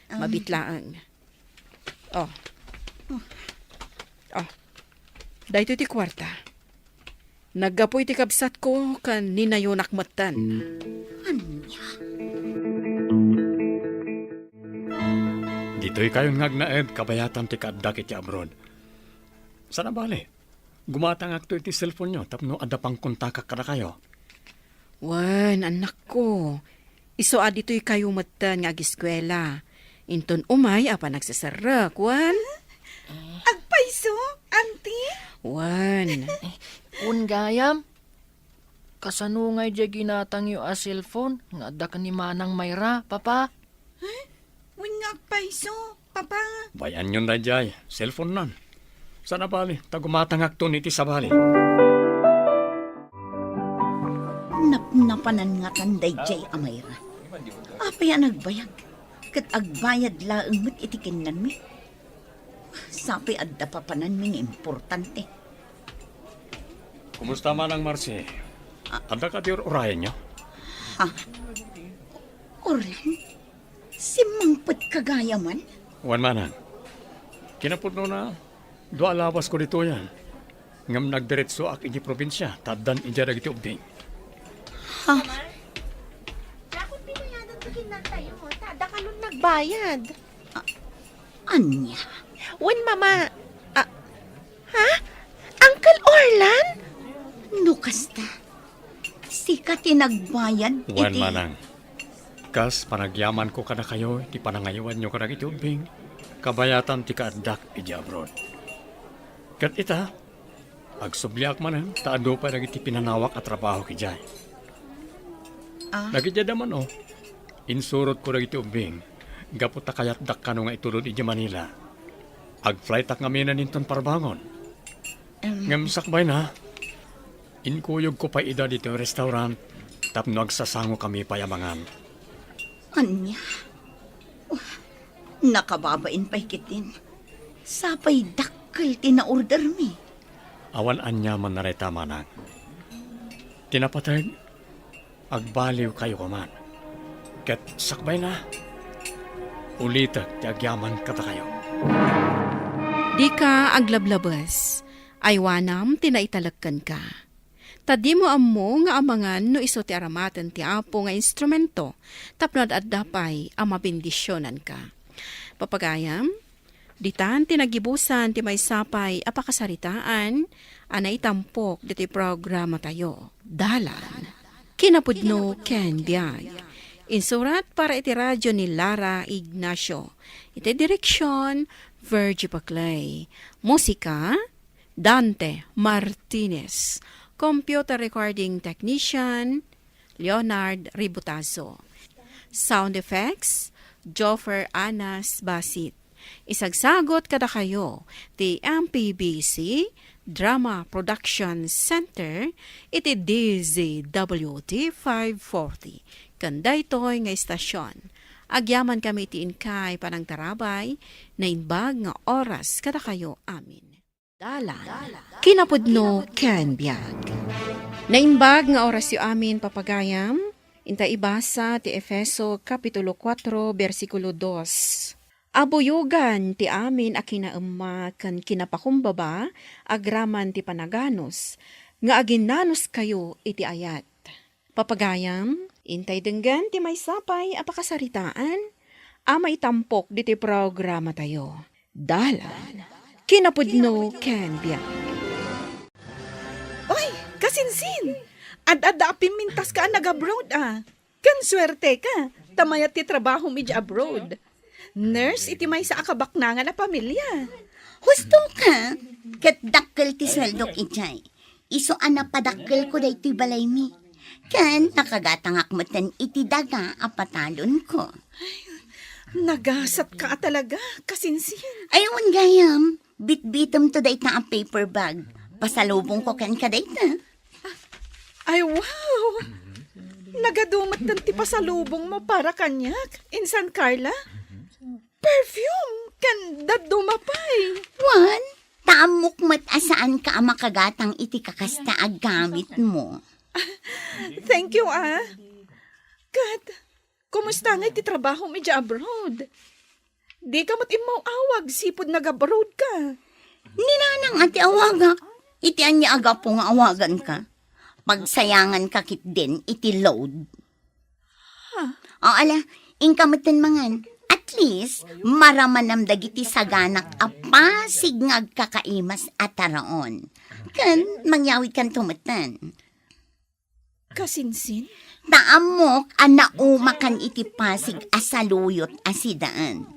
Um. Mabit laeng. Oh. Oh. Daytoy ti kuarta. Naggapu iti kabsatko ken ninayonak metten. Ania? Ditoykayon nga agnaed kabayatan ti kaaddak iti abroad. Sana bale, gumatangakto iti cellphone-yo tapno adda pangkontakak kadakayo. Wen, annakko, isu a ditoykayo metten nga agiskuela. Inton umay a panagseserrek, wen? Agpayso, Auntie? Wen. Kun gayam, kasano ngay diay ginatangyo a cellphone nga adda ken ni Manang Mayra, Papa? Wen nga agpayso, Papa. Bay-anyon daydiay, cellphone-nan. Sana bale, ta gumatangakton iti sabali. Napnapanan ngatan daydiay a Mayra. Apay a nagbayag? Ket agbayad laeng met iti kinnanmi. Sapay adda papananmi nga importante. Kumusta, Manang Marcy? Ah. Adda kadi ur-urayenyo? Ha? Orlan? Simmangpet ka gayaman? Wen, manang. Kinapudnona, dua a lawasko ditoyen. Ngem nagdiretsoak idiay probinsia, ta addan idiay dagiti ubbing. Ha? Dakon binayadan ti kinnantayo, ta adda kalon nagbayad. A-, ania? Wen, Mama. Ah, ha? Uncle Orlan? No kasta, sika ti nagbayad iti... Wen, manang. Kas panagyamanko kadakayo iti panangaywanyo kadagiti ubbing, kabayatan ti kaaddak idiay abroad. Ket ita, agsubliak manen ta adu pay dagiti pinanawak a trabaho idiay. Ah. Dagiti adda man, o, insurotko dagiti ubbing gapu ta kayatdak kano nga itulod idiay Manila. Agflightak ngamin inton parbangon. Em. Ngem sakbayna, inkuyogko pay ida ditoy restaurant tapno agsasangokami pay a mangan. Ania? Nakababain pay ketdin. Sapay dakkel ti naordermi. Awan aniamanna dayta, manang. Ti napateg, agbaliwkayo koman. Ket sakbayna, ulitek ti agyaman kadakayo. Dika aglablabes. Aywanam ti naitalek kenka. Ta dimo ammo nga amangan no isu ti aramaten ti Apo nga instrumento tapno ad-adda pay a mabendisionanka. Papagayam, ditan ti nagibusan ti maysa pay a pakasaritaan a naitampok ditoy programatayo, Dalan, Kinapudno ken Biag. Insurat para iti radio ni Lara Ignacio. Iti direksyon, Virgie Paclay. Musika, Dante Martinez. Computer recording technician, Leonard Ributazo. Sound effects, Joffer Anas Basit. Isagsagut kadakayo ti M P B C Drama Production Center iti D Z W T five forty. Ken daytoy nga istasyon, agyaman kami iti inkay panangtarabay, naimbag nga oras kadakayo amin. Dalan. Kinapudno ken biag. Naimbag nga orasyo amin, papagayam. Inta ibasa ti Efeso Kapitulo kuatro, bersikulo dos. Abuyogan ti amin a kinaemma ken kinapakumbaba agraman ti panaganus, nga aginnanuskayo iti ayat. Papagayam, intay denggen ti maysa pay a pakasaritaan a maitampok ditoy programatayo. Dalan, kinapudno ken biag. Oy, kasinsin! Ad-adda a pimmintaska a nag-abroad, a. Ken suerteka, ta mayat ti trabahom idiay abroad. Nurse iti maysa a kabaknangan a pamilia. Husto ka, ket dakkel ti sueldok idiay. Isu a napadakkelko daytoy balaymi. Ken nakagatangak metten iti daga a patalonko. Nagasatka a talaga, kasinsin. Ay, wen gayam, bitbitemto dayta a paper bag. Pasalubongko kenka dayta. Ay, wow! Nagadu metten ti pasalubongmo para kaniak, insan Carla. Perfume ken dadduma pay. Wen, ta ammok met a saanka a makagatang iti kakasta a gamitmo. Thank you, a. Ket, kumusta ngay ti trabahom idiay abroad? Dika met immaw-awag sipud nag-abroad ka. Ni nanang a ti awagak, iti ania a gapu nga awaganka? Pagsayanganka ketdin iti load. O, ala, inka metten mangan. At least, maramanam dagiti saganak a pasig nga agkakaimas a taraon. Ken mangyawidkanto metten. Kasinsin? Ta ammok a naumakan iti pasig a saluyot a sidaen.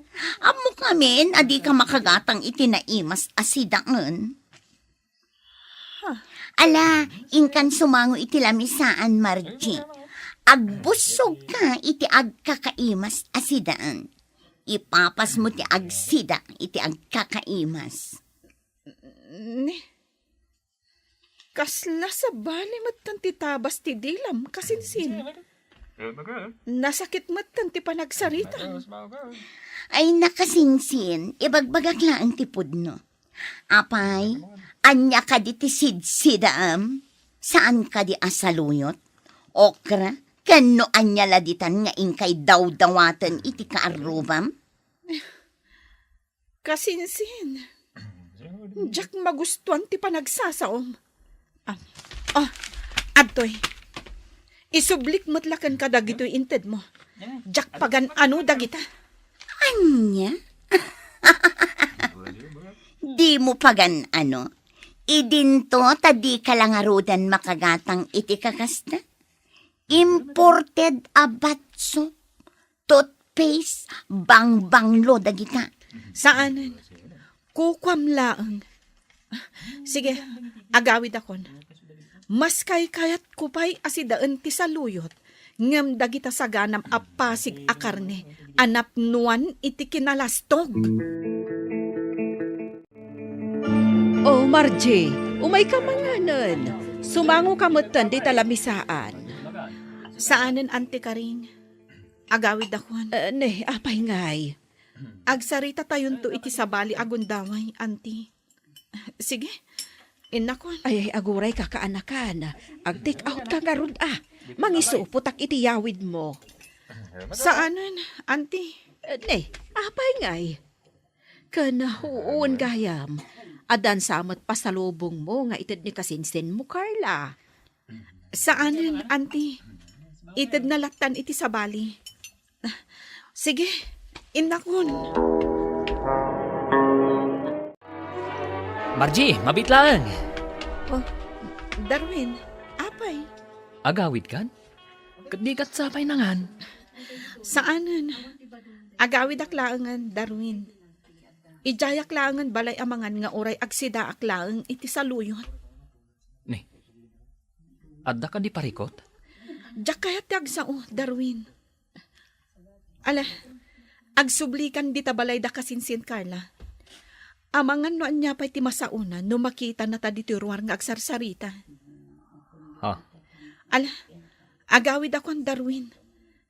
Ammok ngamin a dika makagatang iti naimas a sidaen. Ala, inkan sumango iti lamisaan, Margie. Agbussogka iti agkakaimas a sidaen. Ipapasmo ti agsida iti agkakaimas. Ni, kasla sabali metten ti tabas ti dilam, kasinsin. Nasakit metten ti panagsarita. Ay, nakasinsin, ibagbagak laeng ti pudno. Apay, ania kadi ti sidsidaam? Saan kadi a saluyot? Okra? Ken no ania la ditan nga inkay dawdawaten iti kaarrubam? Kasinsin, diak magustuan ti panagsasaom. Ah, ah, adtoy. Isublik met la kenka dagitoy intedmo. Diak pagan-ano dagita. Ania? Dimo pagan-ano? Idinto ta dika la ngaruden makagatang iti kakasta? Imported a batso, toothpaste, bangbanglo dagita. Saanen. Kukuam laeng. Sige, agawidakon. Mas kaykayatko pay a sidaen ti saluyot, ngem dagita saganam a pasig a karne a napnoan iti kinalastog. O Margie, umayka manganen. Sumangoka metten dita lamisaan. Saanen, Auntie Karing. Agawidakon. Eh, ne, apay ngay? Agsaritatayon to iti sabali a gundaway, Auntie. Sige, innakon. Ay, ay, agurayka, kaanakan. Ag-take out ka ngarud, a. Mangisupotak iti yawidmo. Saanen, Auntie. Eh, ne, apay ngay? Ken, wen gayam, addan sa met pasalubongmo nga ited ni kasinsinmo, Carla. Saanen, Auntie. Itedna lattan iti sabali. Sige, innakon. Margie, mabiit laeng. Oh, Darwin, apay? Agawidkan? Ket dikan sa pay nangan? Saanen. Agawidak laengen, Darwin. Idiayak laengen balay a mangan nga uray agsidaak laeng iti saluyot. Ni, adda kadi parikut? Diak kayat ti agsao, Darwin. Ala, Agsublikan dita balay da kasinsin, Carla. Amangan no ania pay ti masaona no makitana ta ditoy ruar nga agsarsarita. Ha? Ala, agawid a kuan, Darwin.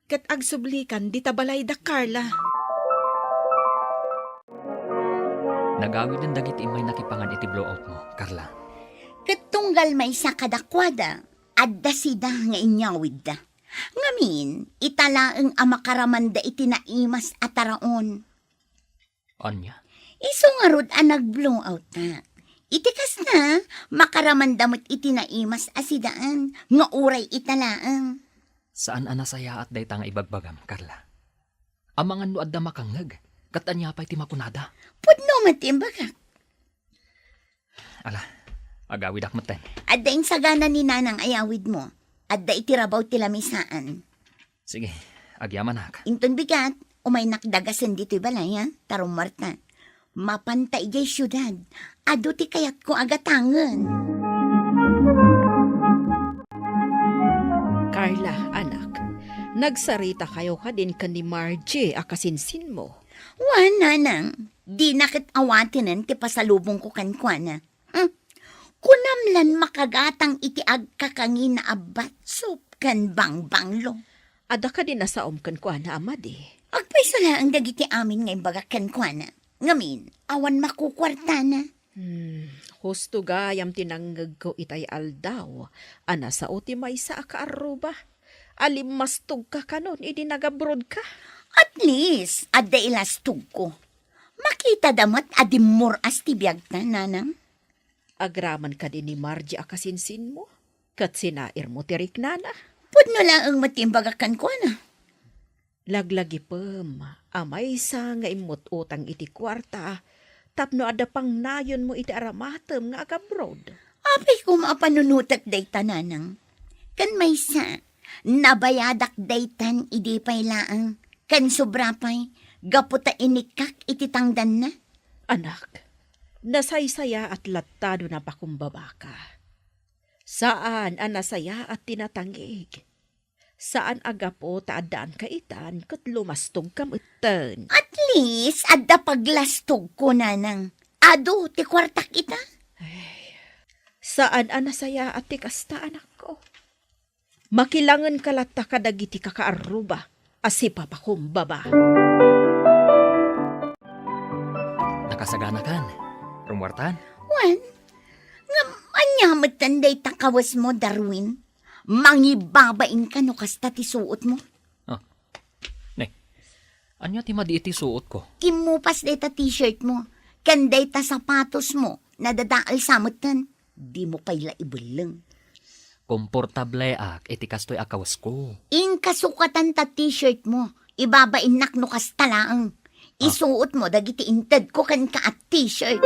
Ket agsublikan dita balay da Carla. Nagawiden dagiti immay nakipangan iti blowoutmo, Carla. Ket tunggal maysa kadakuada, adda sida nga inyawidda. Ngamin, ita laeng a makaramanda iti naimas a taraon. Ania? Isu ngarud a nag-blowout ta. Iti kasta, makaramanda met iti naimas a sidaan nga uray ita laeng. Saan a nasayaat dayta nga ibagbagam, Carla. Amangan no adda makangngeg, ket ania pay ti makunada? Pudno met ti imbagak. Ala, agawidak metten. Adda insagana ni Nanang a yawidmo. Adda iti rabaw ti lamisaan. Sige, agyamanak. Inton bigat, umaynak dagasen ditoy balay, ha? Ta rummuarta. Mapanta idiay siudad. Adu ti kayatko a gatangen. Carla, anak, nagsarita kayo kadin ken ni Margie a kasinsinmo? Wen, Nanang, dina ket awatenen ti pasalubongko kenkuana. Hmm. Kunam lan makagatang iti agkakangina a batsop ken bangbanglo. Adda kadi nasaom kenkuana a madi? Agpayso laeng dagiti amin nga imbagak kenkuana. Ngamin, awan makukuartana. Hmm, husto gayam ti nangngegko itay aldaw a nasao ti maysa a kaarruba. Alimmastogka kanon idi nagabrodka? At least, adda ilastogko. Makitada met a dimmuras ti biagta, Nanang. Agraman kadi ni Margie a kasinsinmo, ket sinairmo ti riknana? Pudno laeng met ti imbagak kenkuana. Laglagipem a maysa nga immut-utang iti kuarta tapno adda pangnayonmo iti aramatem nga agabrod. Apay koma a panunotek dayta, Nanang. Ken maysa, nabayadak daytan idi pay laeng, ken sobra pay, gapu ta inikkak iti tangdanna. Anak, nasaysayaat latta no napakumbabaka. Saan a nasayaat ti natangig. Saan a gapu ta addaanka itan ket lumastogka metten. At least, adda paglastogko, Nanang. Adu ti kuartak ita. Ay, saan a nasayaat ti kasta, anakko. Makilangenka latta kadagiti kakaarruba a sipapakumbaba. Nakasaganakan, rummuartan? Wen, ngem ania metten dayta kawesmo, Darwin? Mangibabain ka no kasta ti suotmo? Ah. Ne, ania ti madi iti suotko? Kimmupas dayta t-shirtmo, ken dayta sapatosmo, nadadael sa metten. Dimo pay la ibelleng. Komportableak iti kastoy a kawesko. Inka sukatan ta t-shirtmo, ibabainnak no kasta laeng. Ah. Isuotmo dagiti intedko kenka a t-shirt.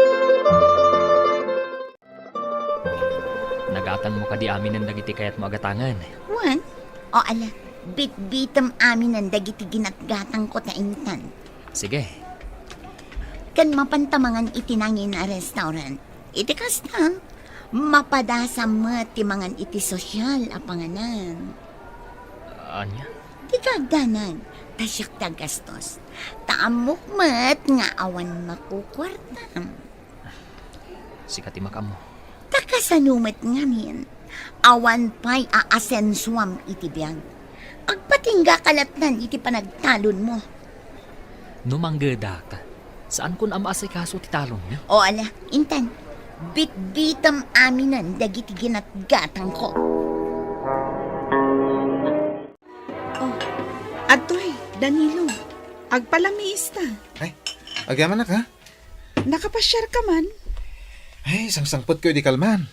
Nagatangmo kadi aminen dagiti kayatmo a gatangen? Wen? O ala, bitbitem aminen dagiti ginatgatangko ta intan. Sige. Ken mapanta mangan iti nangina a restaurant. Iti kasta, mapadasam met ti mangan iti sosyal a panganan. Ania? Dika agdanag, ta siak ti aggastos. Ta ammok met nga awan makukuartam. Sika ti makaammo. Ta kasano met ngamin, awan pay a asensuam iti biag. Agpatinggaka lattan iti panagtalonmo. No manggedak, saankon a maasikaso ti talonmi? O ala, intan, bitbitem aminen dagiti ginatgatangko. Oh, adtoy, Danilo. Agpalamiista. Ay, agyamanak, ha? Nakapasiarka man? Ay, sangsangpetko idi kalman.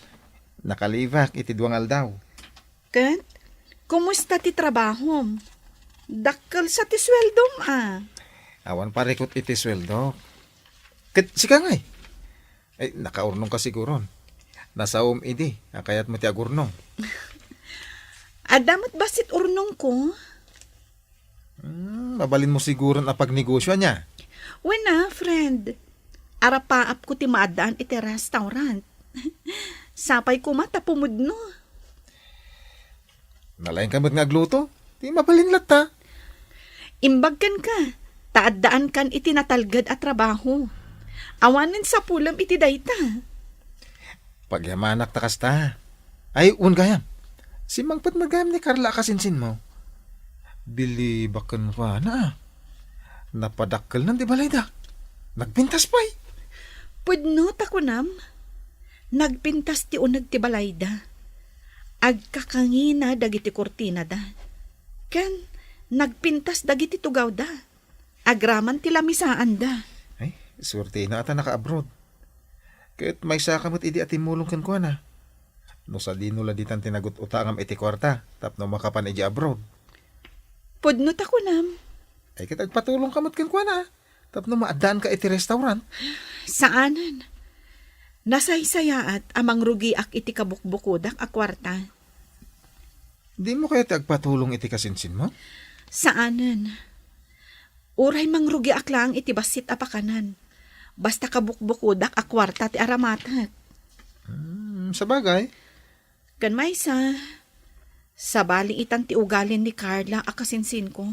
Nakalibak iti dua nga aldaw. Ket, kumusta ti trabahom? Dakkel sa ti sueldom, a. Awan parikut iti sueldok. Ket sika ngay? Ay, nakaurnongka siguron. Nasaom idi a kayatmo ti agurnong. Adda met bassit urnongko. Hmm, mabalinmo siguron a pagnegosyo, ania? Wen a, friend. Arapaapko ti maaddaan iti restaurant. Sapay koma ta pumudno. Nalaingka met nga agluto? Ti mabalin latta. Imbag kenka, ta addaankan iti natalged a trabaho. Awanen sapulem iti dayta. Pagyamanak ta kasta. Ay, wen gayam. Simmangpet met gayam ni Carla a kasinsinmo. Bilibak kenkuana, a. Napadakkelnan ti balayda. Nagpintas pay. Pudno ta kunam, nagpintas ti uneg ti balayda. Agkakangina dagiti kurtinada. Ken nagpintas dagiti tugawda. Agraman ti lamisaanda. Ay, suertena a ta naka-abroad. Ket maysaka met idi a timmulong kenkuana. No sadino la ditan ti nagut-utangam iti kuarta tapno makapan idiay abroad. Pudno ta kunam. Ay, ket agpatulongka met kenkuana, a, tapno maaddaanka iti restaurant. Saanen. Nasaysayaat a mangrugiak iti kabukbukodak a kuarta. Dimo kayat ti agpatulong iti kasinsinmo? Saanen. Uray mangrugiak laeng iti bassit a pakanan. Basta kabukbukodak a kuarta ti aramatek. Hmm, sabagay. Ken maysa, sabali itan ti ugalin ni Carla a kasinsinko.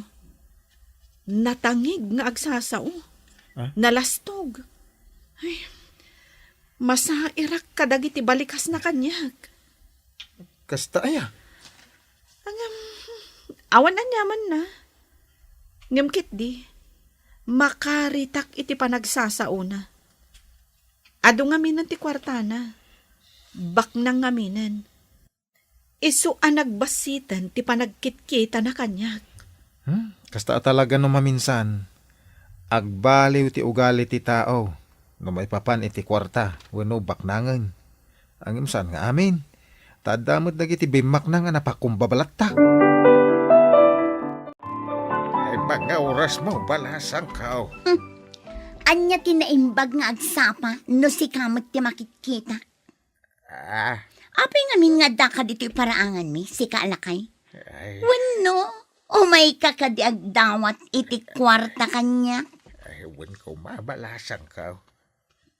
Natangig nga agsasao. Ah? Nalastog. Ay, masairak kadagiti balikasna kaniak. Kasta aya? Ngem, awan aniamanna. Ngem ketdi, makaritak iti panagsasaona. Adu ngaminen ti kuartana. Baknang ngaminen. Isu a nagbassiten ti panagkitkitana kaniak. Hmm? Kasta a talaga no maminsan, agbaliw ti ugali ti tao no maipapan iti kuarta wenno baknangen. Ngem saan nga amin, ta adda met dagiti bimmaknang a napakumbabalatta. Ay, mangauras mo, balasangko. Hmm. Ania ti naimbag nga agsapa no sika met ti makitkita? Ah. Apay ngamin nga addaka ditoy paraanganmi, sika a lakay? Ay. Wenno, umayka kadi agdawat iti kuarta kaniak? Ay, wen koma, balasangko.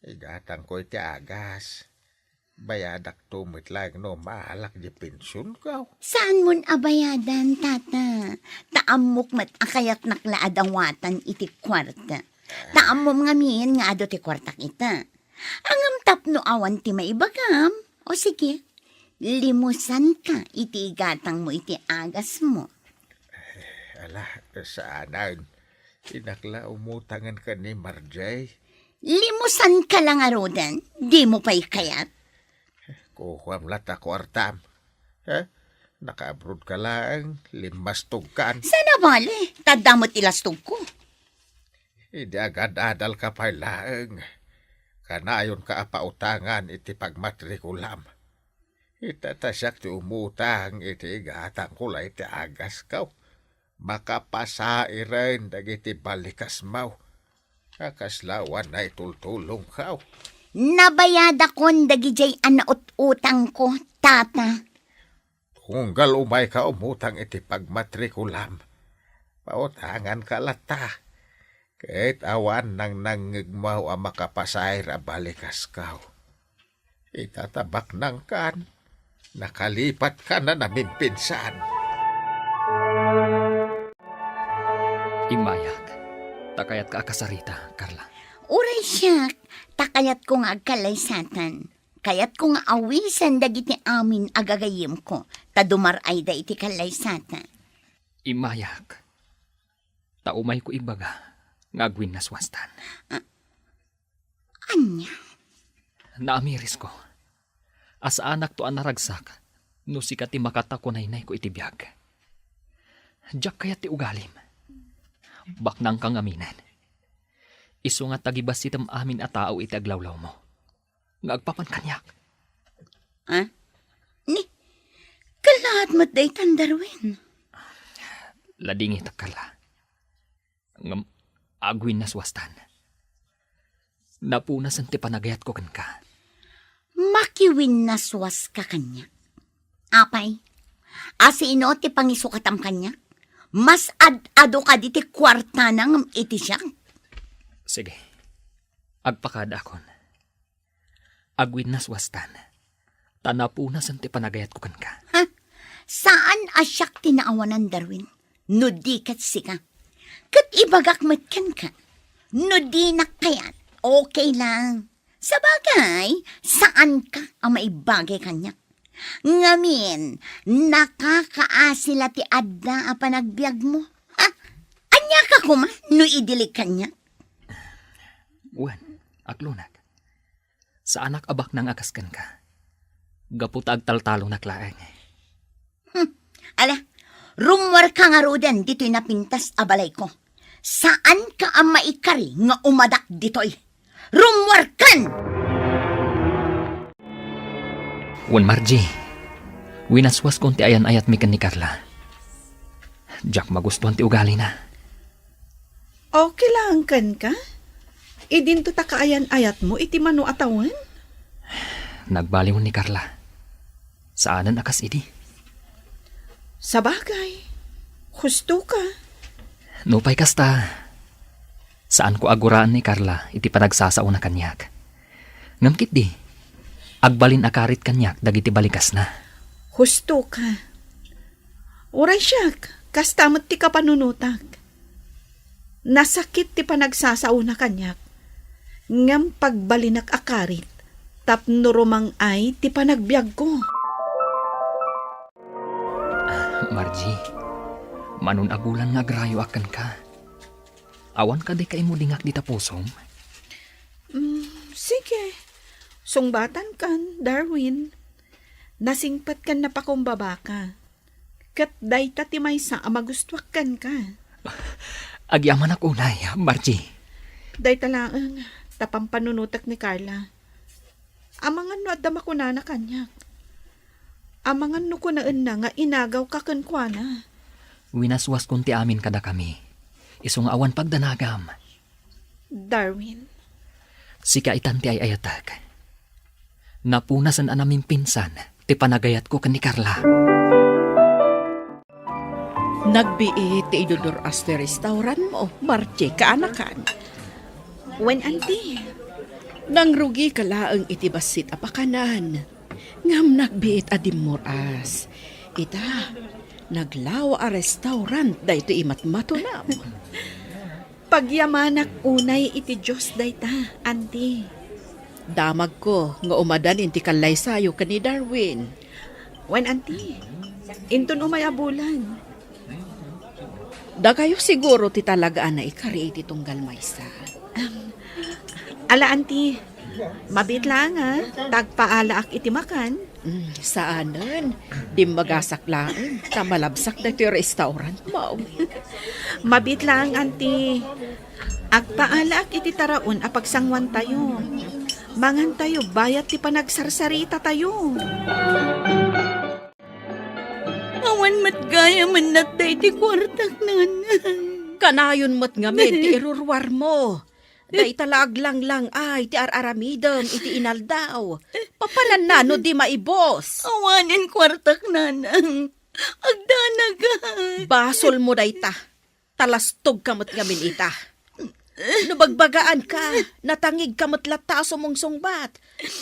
Igatangko iti agas. Bayadakto met laeng no maalak di pensionko. Saanmon a bayadan, tata. Ta ammok met a kayatnak la a dawatan iti kuarta. Ta ammom ngamin nga adu ti kuartak ita. Ngem tapno awan ti maibagam, o sige, limusanka iti igatangmo iti agasmo. Ala, saanen. Dinak la umutangen ken ni Marjay. Limusanka la ngaruden, dimo pay kayat? Kukuam la ta kuartam. Eh? Nakaabroad ka laeng, limmastogkan. Saan a bale, ta adda met ti lastogko. Idi agad-adalka pay laeng, kanayonka a pautangan iti pagmatrikulam. Ita ta siak ti umutang iti igatangko la iti agasko. Makapasairen dagiti balikasmo. A kasla awan naitultulongko. Nabayadakon dagidiay a naut-utangko, tata. Tunggal umayka umutang iti pagmatrikulam, pautanganka latta. Ket awan nangnangngegmo a makapasair a balikasko. Ita ta baknangkan, nakalipatkan a namimpinsan. Immayak, ta kayatka a kasarita, Carla. Uray siak, ta kayatko nga agkallaysatan. Kayatko nga awisen dagiti amin a gagayyemko, ta dumar-ayda iti kallaysatan. Immayak, ta umayko ibaga nga agwinnaswastan. Ah, ania? Naamirisko a saanakto a naragsak no sika ti makatakunaynayko iti biag. Diak kayat ti ugalim. Baknangka ngaminen. Isu nga tagibassitem amin a tao iti aglawlawmo nga agpapan kaniak. Ah? Ni, kallaat met daytan, Darwin? Ladingitak, Carla. Ngem agwinnaswastan. Napunasen ti panagayatko kenka. Makiwinnaswaska kaniak. Apay, a sino ti pangisukatam kaniak? Mas ad-ado kadi ti kuartana ngem iti siak. Sige. Agpakadaakon. Agwinnaswastan. Ta napunasen ti panagayatko kenka. Ha? Saan a siak ti naawanan, Darwin, no di ket sika. Ket ibagak met kenka, no dinak kayat, okay lang. Sabagay, saanka a maibagay kaniak. Ngamin, nakakaasi la ti adda a panagbiagmo. Ha? Ania ka koma no idilig kaniak? Wen, aglunak. Saanak a baknang a kas kenka. Gapu ta agtaltalonak laeng. Hmm. Ala, rummuarka ngaruden ditoy napintas a balayko. Saanka a maikari nga umadak ditoy. Rummuarkan! Wen, Margie, winaswaskon ti ayan-ayatmi ken ni Carla. Diak magustuan ti ugalina. Okay lang kenka? Idinto ta kaayan-ayatmo iti mano a tawen? Nagbaliwen ni Carla. Saanen a kas idi. Sabagay, husto ka. Nupay kasta, saanko a guraan ni Carla iti panagsasaona kaniak. Ngem ketdi, agbalin a karit kaniak dagiti balikasna. Husto ka. Uray siak, kasta met ti kapanunotak. Nasakit ti panagsasaona kaniak, ngem pagbalinak a karit tapno rumang-ay ti panagbiagko. Margie, mano a bulan nga agrayoak kenka. Awan kadi kaimudingak dita pusom? Mm, sige. Sungbatankan, Darwin. Nasingpet ken napakumbabaka. Ket dayta ti maysa a magustuak kenka. Agyamanak unay, Margie. Dayta laeng ta pampanunotek ni Carla. Amangan no adda makunana kaniak. Amangan no kunaenna nga inagawka kenkuana. Winaswaskon ti amin kadakami. Isu nga awan pagdanagam. Darwin. Sika itan ti ay-ayatek. Napunasen a namimpinsan ti panagayatko ken ni Carla. Nagbiit ti idudur-as ti restaurantmo, Margie, kaanakan. Wen, Auntie. Nangrugika laeng iti bassit a pakanan. Ngem nagbiit a dimmur-as. Ita, naglawa a restaurant daytoy imatmatunam. Pagyamanak unay iti Dios dayta, Auntie. Damagko nga umadanin ti kallaysayo ken ni Darwin. Wen, Auntie, inton umay a bulan. Dakayo siguro ti talaga a naikari iti tunggal maysa. Ala, Auntie, mabiit laeng, a, ta agpaalaak iti makan. Mm, saanen. Dimmagasak laeng ta malabsak daytoy restaurantmo. Mabiit laeng, Auntie. Agpaalaak iti taraon a pagsanguantayo. Mangantayo bayat ti panagsarsarita tayo. Awan met gayam a natda iti kuartak, Nanang. Kanayon met ngamin ti iruruarmo. Dayta la aglanglang-ay ti ar-aramidem iti inaldaw. Papananna no di maibus? Awanen kuartak, Nanang. Agdanagak. Basolmo dayta. Talastogka met ngamin ita. No bagbagaanka, natangigka met latta a sumungsungbat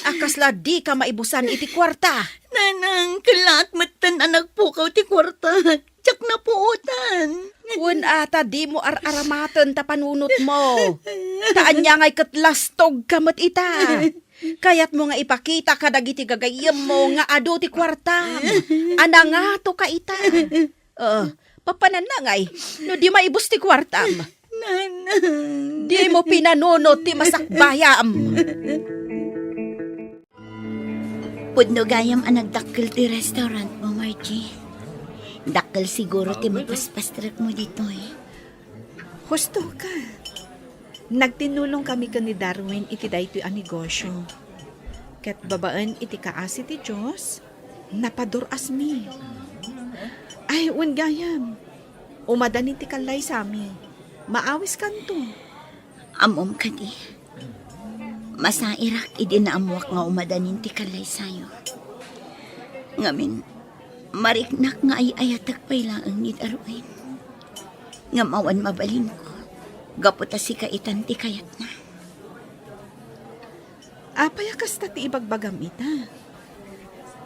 a kasla dika maibusan iti kuarta. Nanang, kellaat metten a nagpukaw ti kuarta. Diak napuotan. Wen a ta dimo ar-aramaten ta panunotmo. Ta ania ngay ket lastogka met ita. Kayatmo nga ipakita kadagiti gagayyemmo nga adu ti kuartam a nangatoka ita. Ah, papananna ngay, no di maibus ti kuartam. Nanang. Dimo pinanunot ti masakbayam. Pudno gayam a nagdakkel ti restaurantmo, Margie. Dakkel siguro ti mapaspastrekmo ditoy. Husto ka. Nagtinnulong kami ken ni Darwin iti daytoy a negosio. Ket babaen iti kaasi ti Dios, napadur-asmi. Ay, wen gayam, umadanin ti kallaysami. Maawiskanto. Ammom kadi, masairak idi naammoak nga umadanin ti kallaysayo. Ngamin, mariknak nga ay-ayatek pay laeng ni Darwin. Ngem awan mabalinko, gapu ta sika itan ti kayatna. Apay a kasta ti ibagbagam ita?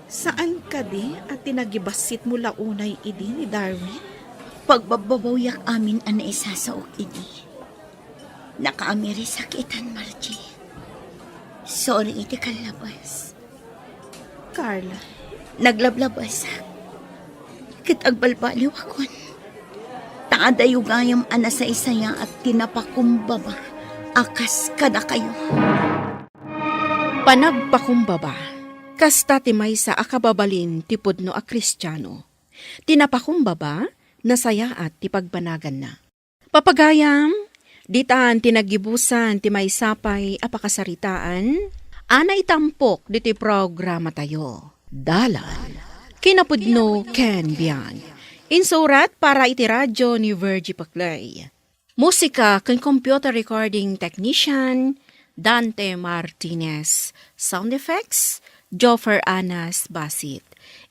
Saan kadi a ti nagibassitmo la unay idi ni Darwin? Pagbababawyak amin a naisasaok idi. Nakaamirisak itan, Margie. Sorry iti kallabas. Carla. Naglablabasak. Ket agbalbaliwakon. Ta adayo gayam a nasaysayaat ti napakumbaba a kas kadakayo. Panagpakumbaba. Kasta ti maysa a kababalin ti pudno a Kristiano. Ti napakumbaba, nasayaat ti pagbanaganna. Papagayam, ditan ti naggibusan ti maysa pay a pakasaritaan a naitampok ditoy programatayo. Dalan. Kinapudno ken biag. Insurat para iti radyo ni Virgie Paclay. Musika ken computer recording technician, Dante Martinez. Sound effects, Joffer Anas Basit.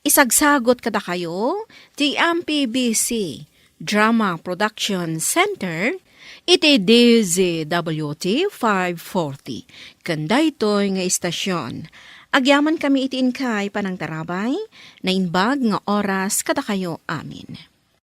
Isagsagot kadakayo ti M P B C Drama Production Center iti D Z W T five forty. Ken daytoy nga istasyon, agyamankami iti inkay panangtarabay, naimbag nga oras kadakayo amin.